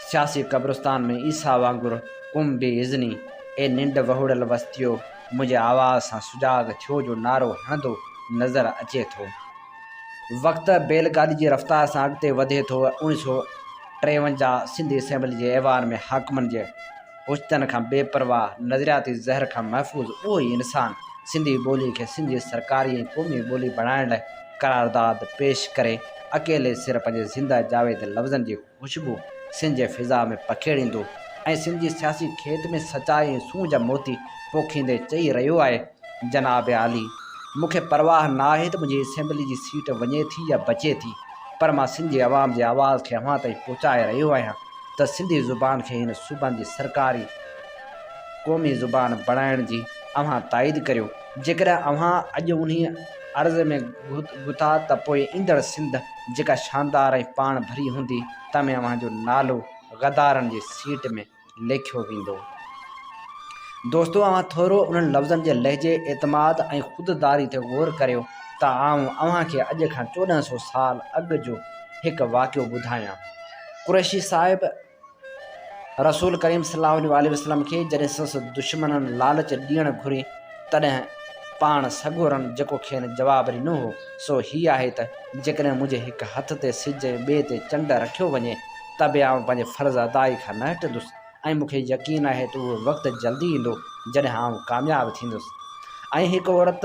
سياسي قبرستان ۾ عيسيٰ وانگر قم بي اذني، اي ننڊ وهوڙيل وستيو، منهنجي آواز سان سجاڳ ٿيو جو نعرو هڻندو نظر اچي ٿو. وقت بيل گاڏي جي رفتار سان اڳتي وڌي ٿو. 1953 سنڌ اسيمبلي جي ايوان ۾ حاڪمن جي حجتن کان بي پرواهه، نظرياتي زهر کان محفوظ اهو ئي انسان سنڌي ٻولي کي سنڌ جي سرڪاري ۽ قومي ٻولي بڻائڻ لاء قرارداد پيش ڪري اڪيلي سر پنهنجي زنده جاويد لفظن جي خوشبو سنڌ جي فضا ۾ پکيڙيندو ۽ سنڌ جي سياسي کيت ۾ سچائي ۽ سونهن جا موتي پوکيندي چئي رهيو آهي، جناب عالي! مون کي پرواهه نه آهي ته منهنجي اسيمبلي جي سيٽ وڃي ٿي يا بچي ٿي، پر مان سنڌ جي عوام جي آواز کي اوهان تائين پهچائي رهيو آهيان ته سنڌي زبان کي هن صوبن جي سرڪاري قومي زبان بڻائڻ جي اوهان تائيد ڪريو. جيڪڏهن اوهان اڄ انهيء عرض ۾ گٿا ته پوء ايندڙ سنڌ جيڪا شاندار ۽ پاڻ ڀري هوندي، تنهن ۾ اوهان جو نالو غدارن جي سيٽ ۾ ليکيو ويندو. دوستو اوهان ٿورو انهن لفظن جي لهجي، اعتماد ۽ خود داري تي غور ڪريو ته آئون اوهان کي اڄ کان 14 سو سال اڳ جو هڪ واقعو ٻڌايان. قريشي صاحب رسول ڪريم صلي الله عليه واٰله وسلم کي جڏهن سندس دشمنن لالچ ڏيڻ گهري تڏهن پاڻ سڳورن جيڪو کين جواب ڏنو هو سو هي آهي ته جيڪڏهن منهنجي هڪ هٿ تي سج ۽ ٻئي تي چنڊ رکيو وڃي ته به آئون پنهنجي فرض ادائي کان نه هٽندس ۽ مون کي يقين آهي ته اهو وقت جلدي ايندو جڏهن آئون ڪامياب ٿيندس. ۽ هڪ عورت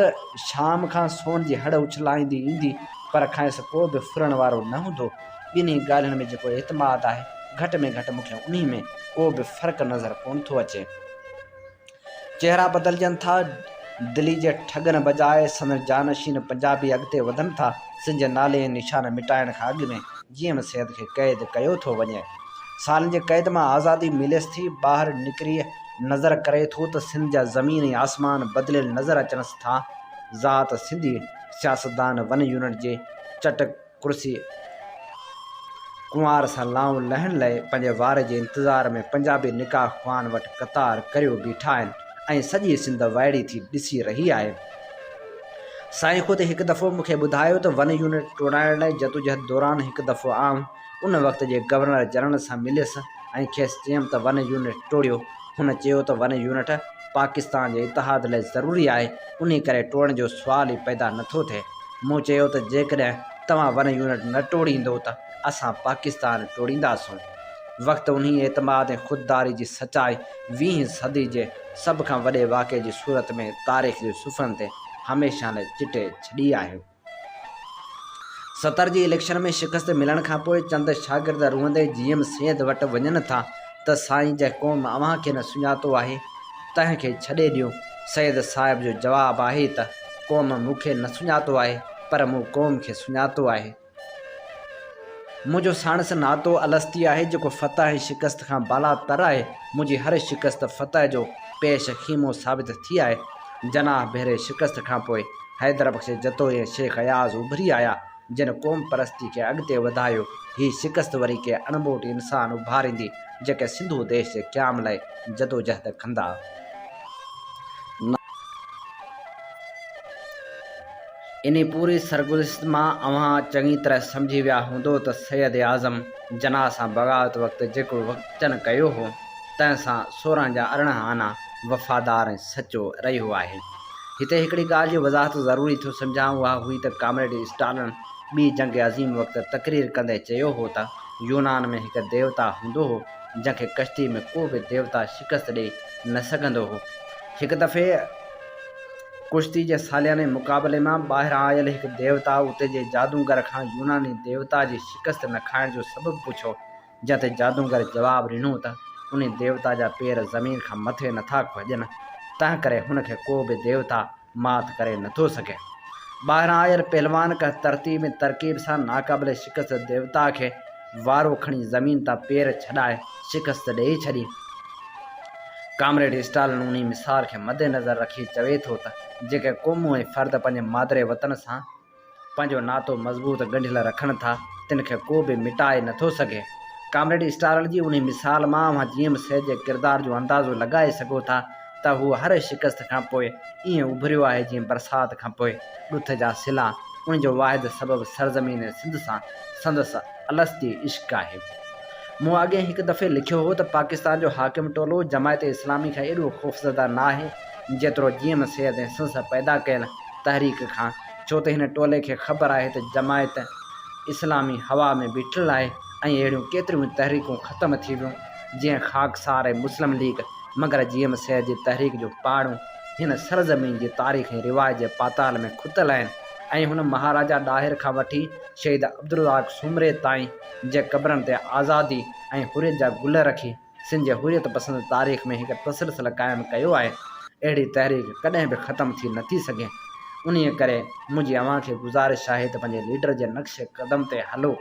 شام کان سون جي هڙ اڇلائيندي ايندي پر کانئس ڪو به ڦرڻ وارو نه هوندو. ٻنهي ڳالهين ۾ جيڪو اعتماد آهي گهٽ ۾ گهٽ مون کي انهي ۾ ڪو به فرق نظر ڪونه ٿو اچي. چهرا بدلجن ٿا، دلي جي ٺڳن بجاء سندن جانشين پنجابي اڳتي وڌن ٿا، سنڌ جي نالي ۽ نشان مٽائڻ کان اڳ ۾ جي ايم سيد کي قيد ڪيو ٿو وڃي. سالن جي قيد مان آزادي مليس ٿي، ٻاهر نڪري نظر ڪري ٿو ته سنڌ جا زمين ۽ آسمان بدليل نظر اچنس ٿا. ذات سنڌي سياستدان ون يونٽ جي چٽ ڪرسي ڪنوار سان لائون لهڻ لئه پنهنجي واري جي انتظار ۾ پنجابي نڪاح خوان وٽ قطار ڪريو بيٺا آهن ۽ سڄي سنڌ وائڙي ٿي ڏسي رهي آهي. سائين خود هڪ دفعو مون کي ٻڌايو ته ون يونٽ ٽوڙائڻ لئه جدوجهد دوران هڪ دفعو آئون ان وقت جي گورنر جنرل سان مليس ۽ کيس چيم ته ون يونٽ ٽوڙيو. هن چيو ته ون يونٽ پاڪستان جي اتحاد لئه ضروري آهي، انهي ڪري ٽوڙڻ جو سوال ئي پيدا نٿو ٿئي. مون چيو ته جيڪڏهن توهان ون يونٽ نه ٽوڙيندو ته اسان پاڪستان ٽوڙينداسون. وقت انهي اعتماد ۽ خودداري جي سچائي ويهين صدي جي سڀ کان وڏي واقعي جي صورت ۾ تاريخ جي صفحن تي هميشه لئه چٽي ڇڏي آهي. ستر جي اليڪشن ۾ شڪست ملڻ کانپوء چند شاگرد روئندي جي ايم سيد وٽ وڃن ٿا ته سائين جنهن قوم اوهان کي نه سڃاتو آهي تنهن کي ڇڏي ڏيو، سيد صاحب جو جواب آهي ته قوم مون کي نه سڃاتو آهي پر مون قوم کي سڃاتو آهي. منهنجو ساڻس ناتو الستي آهي جيڪو فتح ۽ شڪست کان بالا تر آهي. منهنجي هر شڪست فتح جو پيش خيمو ثابت ٿي آهي. جناح ڀيري شڪست کان پوء حيدر بخش جتوئي ۽ شيخ اياز اڀري آيا، جن قوم پرستي کي اڳتي وڌايو. هي شڪست وري ڪي اڻٻوٽ انسان اڀاريندي، جيڪي سنڌو ديش جي قيام لاء جدوجهد ڪندا. انهي پوري سرگذشت مان اوهان چڱي طرح سمجهي ويا هوندو ته سيد اعظم جناح سان بغاوت وقت جيڪو وچن ڪيو هو، تنهن سان 16 جا 18 آنا وفادار ۽ سچو رهيو آهي. هتي هڪڙي ڳالهه جي وضاحت ضروري ٿو سمجهان، اها هئي ته ڪامريڊ اسٽالن ٻي جنگ عظيم وقت تقرير ڪندي چيو هو ته يونان ۾ هڪ ديوتا هوندو هو، جنهن کي ڪشتي ۾ ڪو به ديوتا شڪست ڏئي نه سگهندو هو. هڪ دفعي. ڪشتي جي سالياني مقابلي مان ٻاهران آيل هڪ ديوتا اتي جي جادونگر کان يوناني ديوتا جي شڪست نه کائڻ جو سبب پڇيو، جنهن تي جادونگر جواب ڏنو ته انهي ديوتا جا پير زمين کان مٿي نٿا کڄن، تنهنڪري هن کي ڪو به ديوتا مات ڪري نٿو سگهي. ٻاهران آيل پهلوان ڪنهن ترتيب ۽ ترڪيب سان ناقابل شڪست ديوتا کي وارو کڻي زمين تان پير ڇڏائي شڪست ڏيئي ڇڏي. ڪامريڊ اسٽالن انهي مثال کي مدنظر رکي چوي ٿو ته جيڪي قومون ۽ فرد پنهنجي مادري وطن سان پنهنجو ناتو مضبوط ڳنڍيل رکن ٿا، تن کي ڪو به مٽائي نه ٿو سگهي. ڪامريڊ اسٽالن جي انهي مثال مان اوهان جي ايم سيد جي ڪردار جو اندازو لڳائي سگهو ٿا ته هو هر شڪست کان پوء ائين اڀريو آهي جيئن برسات کان پوء ڏٿ جا سلا، ان جو واحد سبب سرزمين سنڌ سان سندس الستي عشق آهي. مون اڳئين هڪ دفعي لکيو هو ته پاڪستان جو حاڪم ٽولو جماعت اسلامي کان ايڏو خوفزده ناهي جيترو جي ايم سيد ۽ سندس پيدا ڪيل تحريڪ کان، ڇو ته هن ٽولي کي خبر آهي ته جماعت اسلامي هوا ۾ بيٺل آهي ۽ اهڙيون ڪيتريون تحريڪون ختم ٿي ويون جيئن خاڪسار ۽ مسلم ليگ مگر جي ايم سيد جي تحريڪ جون پاڙون هن سرزمين جي تاريخ ۽ روايت جي پاتال ۾ کتل آهن ۽ هن مهاراجا ڏاهر کان وٺي شهيد عبدالرزاق سومري تائين جي قبرن تي آزادي ۽ حريت جا گل رکي سنڌ جي حريت پسند تاريخ ۾ هڪ تسلسل قائم ڪيو آهي. اهڙي تحريڪ ڪڏهن به ختم ٿي نٿي سگهي. انهيء ڪري منهنجي اوهان کي گذارش آهي ته پنهنجي ليڊر جي نقش قدم تي هلو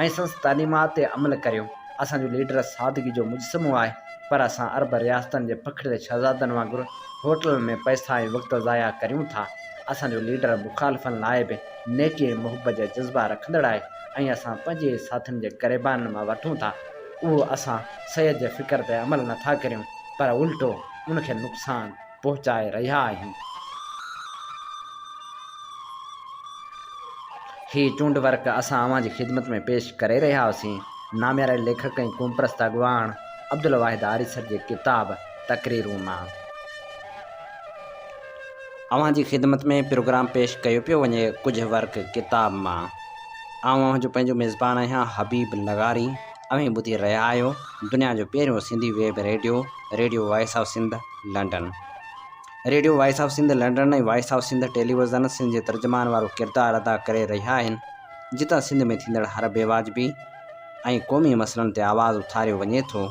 ۽ سندس تعليمات تي عمل ڪريو. اسان جو ليڊر سادگي جو مجسمو آهي پر اسان عرب رياستن جي پکڙيل شهزادن وانگر هوٽلن ۾ پئسا ۽ وقت ضايع ڪريون ٿا. اسان جو ليڊر مخالفن لاء به نيڪي ۽ محبت جا جذبا رکندڙ آهي ۽ اسان پنهنجي ئي ساٿين جي گريبانن مان وٺون ٿا. اهو اسان سيد جي فڪر تي عمل نه ٿا ڪريون پر الٽو ان کي نقصان پهچائي رهيا آهيون. هي چونڊ ورق اسان اوهان جي خدمت ۾ پيش ڪري رهيا هئاسين نامياري ليکڪ ۽ قومپرست اڳواڻ عبدالواحد آريسر جي ڪتاب تقريرون مان. اوهان جي خدمت ۾ پروگرام پيش ڪيو پيو وڃي ڪجهه ورق ڪتاب مان. آئون اوهان جو پنهنجو ميزبان آهيان حبيب لغاري. اوهين ٻڌي رهيا آهيو دنيا جو پهريون Sindhi web radio, radio voice of Sindh, London. Radio voice of Sindh London ۽ voice of Sindh television Sindh جي ترجمان وارو ڪردار ادا ڪري رهيا آهن، جتان سنڌ ۾ ٿيندڙ هر بيواجبي ۽ قومي مسئلن تي آواز اٿاريو وڃي ٿو.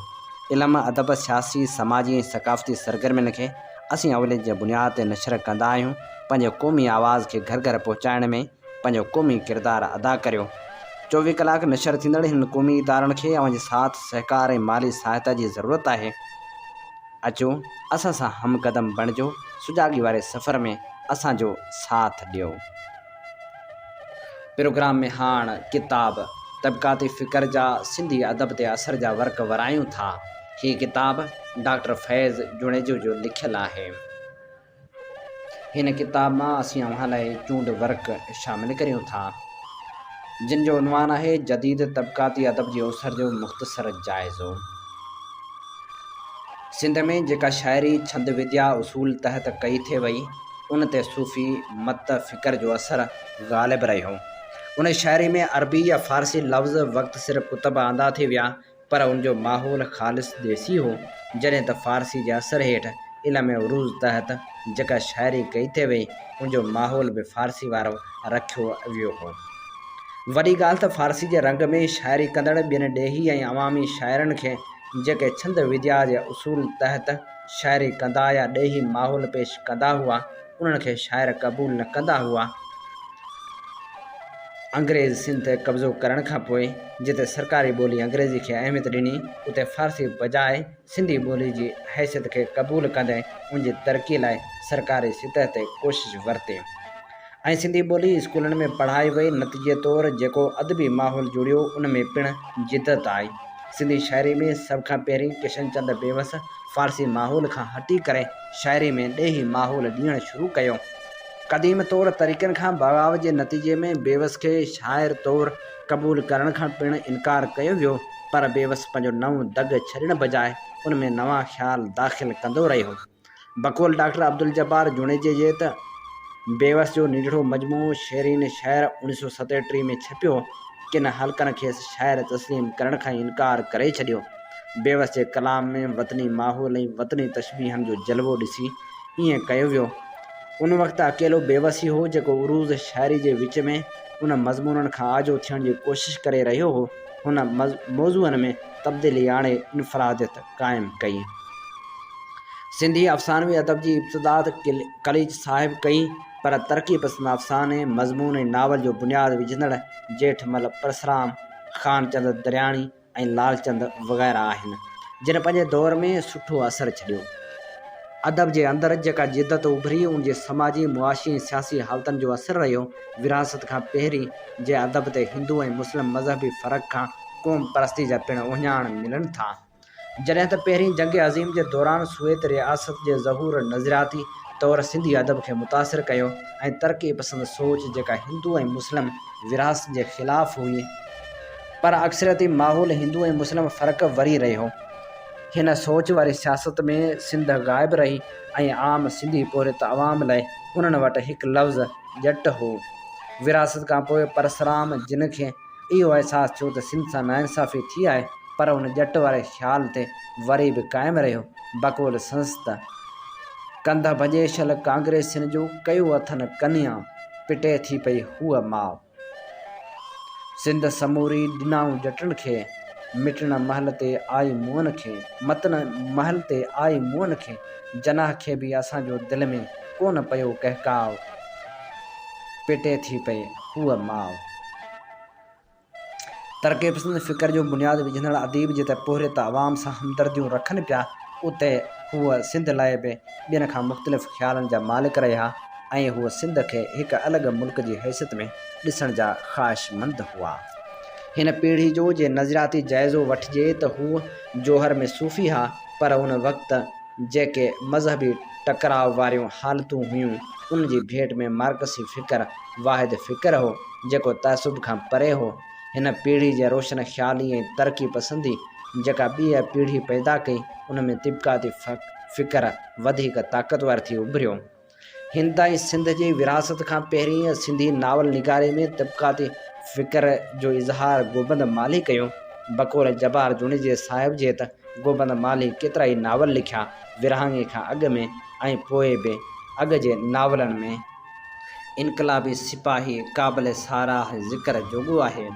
علم، ادب، سياسي، سماجي ۽ ثقافتي سرگرمين کي اسين اوليت جي بنياد تي نشر ڪندا آهيون، پنهنجي قومي آواز کي گهر گهر پهچائڻ ۾ پنهنجو قومي ڪردار ادا ڪريو. چوويهه ڪلاڪ نشر ٿيندڙ هنن قومي ادارن کي اوهان جي ساٿ، سهڪار ۽ مالي سهائتا جي ضرورت آهي. اچو اسان سان هم قدم بڻجو، سجاڳي واري سفر ۾ اسان جو ساٿ ڏيو. پروگرام ۾ هاڻ ڪتاب طبقاتي فڪر جا سنڌي ادب تي اثر جا ورق ورايون ٿا. هي ڪتاب ڊاڪٽر فيض جوڻيجو جو لکيل آهي. هن ڪتاب مان اسين اوهان لاء چونڊ ورق شامل ڪريون ٿا، جن جو عنوان آهي جديد طبقاتي ادب جي اوسر جو مختصر جائزو. سنڌ ۾ جيڪا شاعري ڇند وديا اصول تحت ڪئي ٿي وئي، ان تي صوفي مت فڪر جو اثر غالب رهيو. ان شاعري ۾ عربي يا فارسي لفظ وقت سر ڪتب آندا ٿي ويا، پر ان جو ماحول خالص ديسي هو، جڏهن ته فارسي جي اثر هيٺ علم عروض تحت جيڪا شاعري ڪئي ٿي وئي، ان جو ماحول به فارسي وارو رکيو ويو هو. وڏي ڳالهه ته فارسي جي رنگ ۾ شاعري ڪندڙ ٻين ڏيهي ۽ عوامي شاعرن کي جيڪي ڇند وديا جي اصول تحت شاعري ڪندا يا ڏيهي ماحول پيش ڪندا هئا، انهن کي شاعر قبول نه ڪندا هئا. انگريز سنڌ تي قبضو ڪرڻ کان پوء جتي سرڪاري ٻولي انگريزي کي اهميت ڏني، اتي فارسي بجاء سنڌي ٻولي جي حيثيت کي قبول ڪندي ان جي ترقي لاء سرڪاري سطح تي ڪوشش ورتي ۽ سنڌي ٻولي اسڪولن ۾ پڙهائي وئي، نتيجي طور جيڪو ادبي ماحول جڙيو ان ۾ پڻ جدت آئي. سنڌي شاعري ۾ سڀ کان پهرين ڪشن چند بيوس فارسي ماحول کان هٽي ڪري شاعري ۾ ڏيهي ماحول ڏيڻ شروع ڪيو. قديم طور طريقن کان بغاوت جي نتيجي ۾ بيوس کي شاعر طور قبول ڪرڻ کان پڻ انڪار ڪيو ويو، پر بيوس پنهنجو نئون دڳ ڇڏڻ بجاء ان ۾ نوان خيال داخل ڪندو رهيو. بقول ڊاڪٽر عبدالجبار جوڻيجي جي ته، بيوس جو ننڍڙو مجموعو شيرين شعر 1937 ۾ ڇپيو، ڪن حلقن کيس شاعر تسليم ڪرڻ کان انڪار ڪري ڇڏيو. بيوس جي ڪلام ۾ وطني ماحول ۽ وطني تشبيهن جو جلوو ڏسي ائين ڪيو ويو. ان وقت اڪيلو بيوس ئي هو جيڪو عروض شاعري جي وچ ۾ ان مضمونن کان آجو ٿيڻ جي ڪوشش ڪري رهيو هو. هن موضوعن ۾ تبديلي آڻي انفراديت قائم ڪئي. سنڌي افسانوي ادب جي ابتدا ته قليچ صاحب ڪئي پر ترقي پسند افساني، مضمون ۽ ناول جو بنياد وجهندڙ جيٺمل پرسرام، خانچند درياڻي، ۽ لالچند وغيره آهن، جن پنهنجي دور ۾ سٺو اثر ڇڏيو. ادب جي اندر جيڪا جدت اڀري، ان جي سماجي، معاشي ۽ سياسي حالتن جو اثر رهيو. ورهاست کان پهرين جي ادب تي هندو ۽ مسلم مذهبي فرق کان قوم پرستي جا پڻ اهڃاڻ ملن ٿا. جڏهن ته پهرين جنگ عظيم جي دوران سويت رياست جي ظهور نظرياتي طور سنڌي ادب کي متاثر ڪيو ۽ ترقي پسند سوچ جيڪا هندو ۽ مسلم ورهاست جي خلاف هئي، پر اڪثريتي ماحول هندو ۽ مسلم فرق وري رهيو. هن سوچ واري سياست ۾ سنڌ غائب رهي ۽ عام سنڌي پورهيت عوام لاء انهن وٽ هڪ لفظ ڄٽ هو. ورهاست کانپوء پرسرام جن کي اهو احساس ٿيو ته سنڌ سان ناانصافي ٿي آهي پر ان ڄٽ واري خيال تي وري به قائم رهيو. بقول سندس ته. ڪنڌ ڀڄي شل ڪانگريسين جو ڪيو اٿن ڪنيان، پٽي ٿي پئي هوء ماء. سنڌ سموري ڏنائون ڄٽن کي، مٽڻ مهل تي آئي مئن کي، متڻ مهل تي آئي مئن کي، جناح کي به اسان جو دل ۾ ڪونه پيو ڪهڪاء، پيٽي ٿي پئي هوء ماء. ترقي پسند فڪر جو بنياد وجهندڙ اديب جتي پورهيت عوام سان همدرديون رکن پيا، اتي هو سنڌ لاء به ٻين کان مختلف خيالن جا مالڪ رهيا. ۽ هو سنڌ کي هڪ الڳ ملڪ جي حيثيت ۾ ڏسڻ جا خواهشمند هئا. هن پيڙهي جو جي نظرياتي جائزو وٺجي ته هو جوهر ۾ صوفي ها پر ان وقت جيڪي مذهبي ٽڪراء واريون حالتون هيون ان جي ڀيٽ ۾ مارڪسي فڪر واحد فڪر هو جيڪو تعصب کان پري هو. هن پيڙهي جي روشن خيالي ۽ ترقي پسندي جيڪا ٻيء پيڙهي پيدا ڪئي ان ۾ طبقاتي فڪر وڌيڪ طاقتور ٿي اڀريو. هند ۽ سنڌ جي ورهاست کان پهرين سنڌي ناول نگاري ۾ طبقاتي فڪر جو اظهار گوبند مالهي ڪيو. بقول جبار جوڻيجي صاحب جي ته گوبند مالهي ڪيترائي ناول لکيا، ورهاڱي کان اڳ ۾ ۽ پوء به اڳ جي ناولن ۾. انقلابي سپاهي قابل ساراهه ذڪر جوڳو آهي.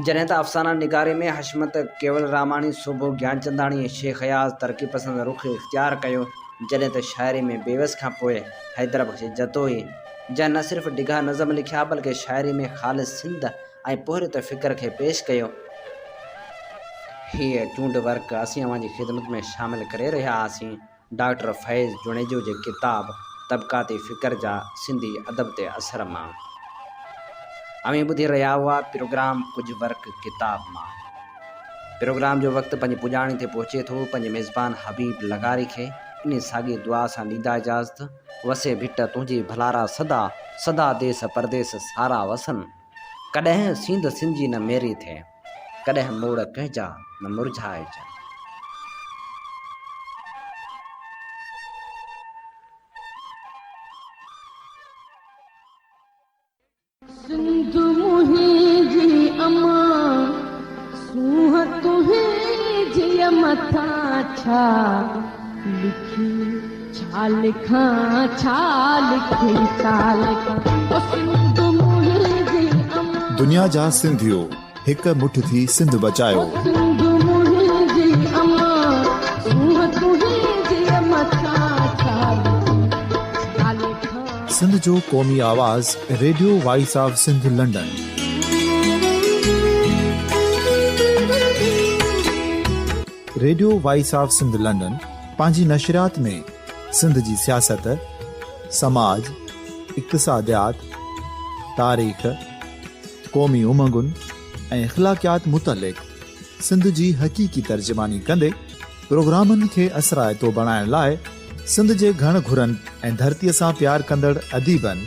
جڏهن ته افسانه نگاري ۾ حشمت ڪيولراماڻي، سوڀو گيانچنداڻي ۽ شيخ اياز ترقي پسند رخ اختيار ڪيو، جڏهن ته شاعري ۾ بيوس کان پوء حيدربخش جتوئي، جنهن نه صرف ڊگها نظم لکيا بلڪه شاعري ۾ خالص سنڌ ۽ پورهيت فڪر کي پيش ڪيو. هيء چونڊ ورق اسين اوهان جي خدمت ۾ شامل ڪري رهيا آهسين. ڊاڪٽر فيض جوڻيجو جي ڪتاب طبقاتي فڪر جا سنڌي ادب تي اثر مان اوهين ٻڌي رهيا هئا پروگرام ڪجهه ورق ڪتاب مان. پروگرام جو وقت پنهنجي پڄاڻي تي پهچي ٿو پنهنجي ميزبان حبيب لغاري کي انهي ساڳي دعا سان ڏيندا اجازت وسي ڀٽ تنهنجي ڀلارا سدا سدا ديس پرديس سارا وسن ڪڏهن سينڌ سنجي نه ميري ٿئي. ڪڏهن موڙ ڪنهن جا نه مرجهائجن. سنڌ منهنجي امان، سونهن تنهنجيء مٿان ڇا لکي ڇا لکان ڇا لکي ڇا لکان او سنڌ منهنجي امان. دنيا جا سنڌيو هڪ مٺ ٿي سنڌ بچايو. او سنڌ منهنجي امان سونهن تنهنجي مٿان ڇا لکي ڇا لکان. سنڌ جو قومي آواز radio voice of Sindh London. Radio voice of Sindh London پنهنجي نشريات ۾ سنڌ جي سياست، سماج، اقتصاديات، تاريخ، قومي امنگن ۽ اخلاقيات متعلق سنڌ جي حقيقي ترجماني ڪندي پروگرامن کي اثرائتو بڻائڻ لاء سنڌ جي گهڻ گهرن ۽ ڌرتيء سان پيار ڪندڙ اديبن،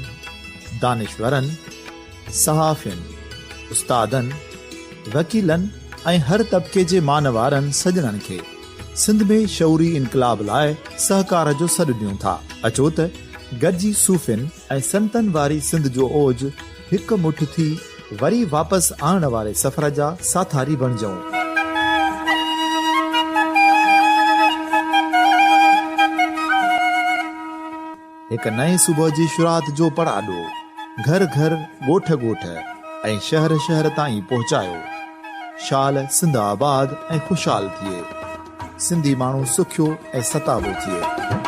دانشورن، صحافين، استادن، وڪيلن ۽ هر طبقي جي مان وارن سڄڻن کي سنڌ ۾ شعوري انقلاب لاء سهڪار جو سڏ ڏيون ٿا. اچو ته گڏجي صوفين ۽ سنتن واري سنڌ جو اوج هڪ مٺ ٿي وري واپس آڻڻ واري سفر جا ساٿاري بڻجون. هڪ نئين صبح جي شروعات جو پڙاڏو گهر گهر، ڳوٺ ڳوٺ ۽ شهر شهر تائين پهچايو. شال سنڌ آباد ۽ خوشحال ٿئي. سنڌي ماڻهو سکيو ۽ ستابو ٿئي.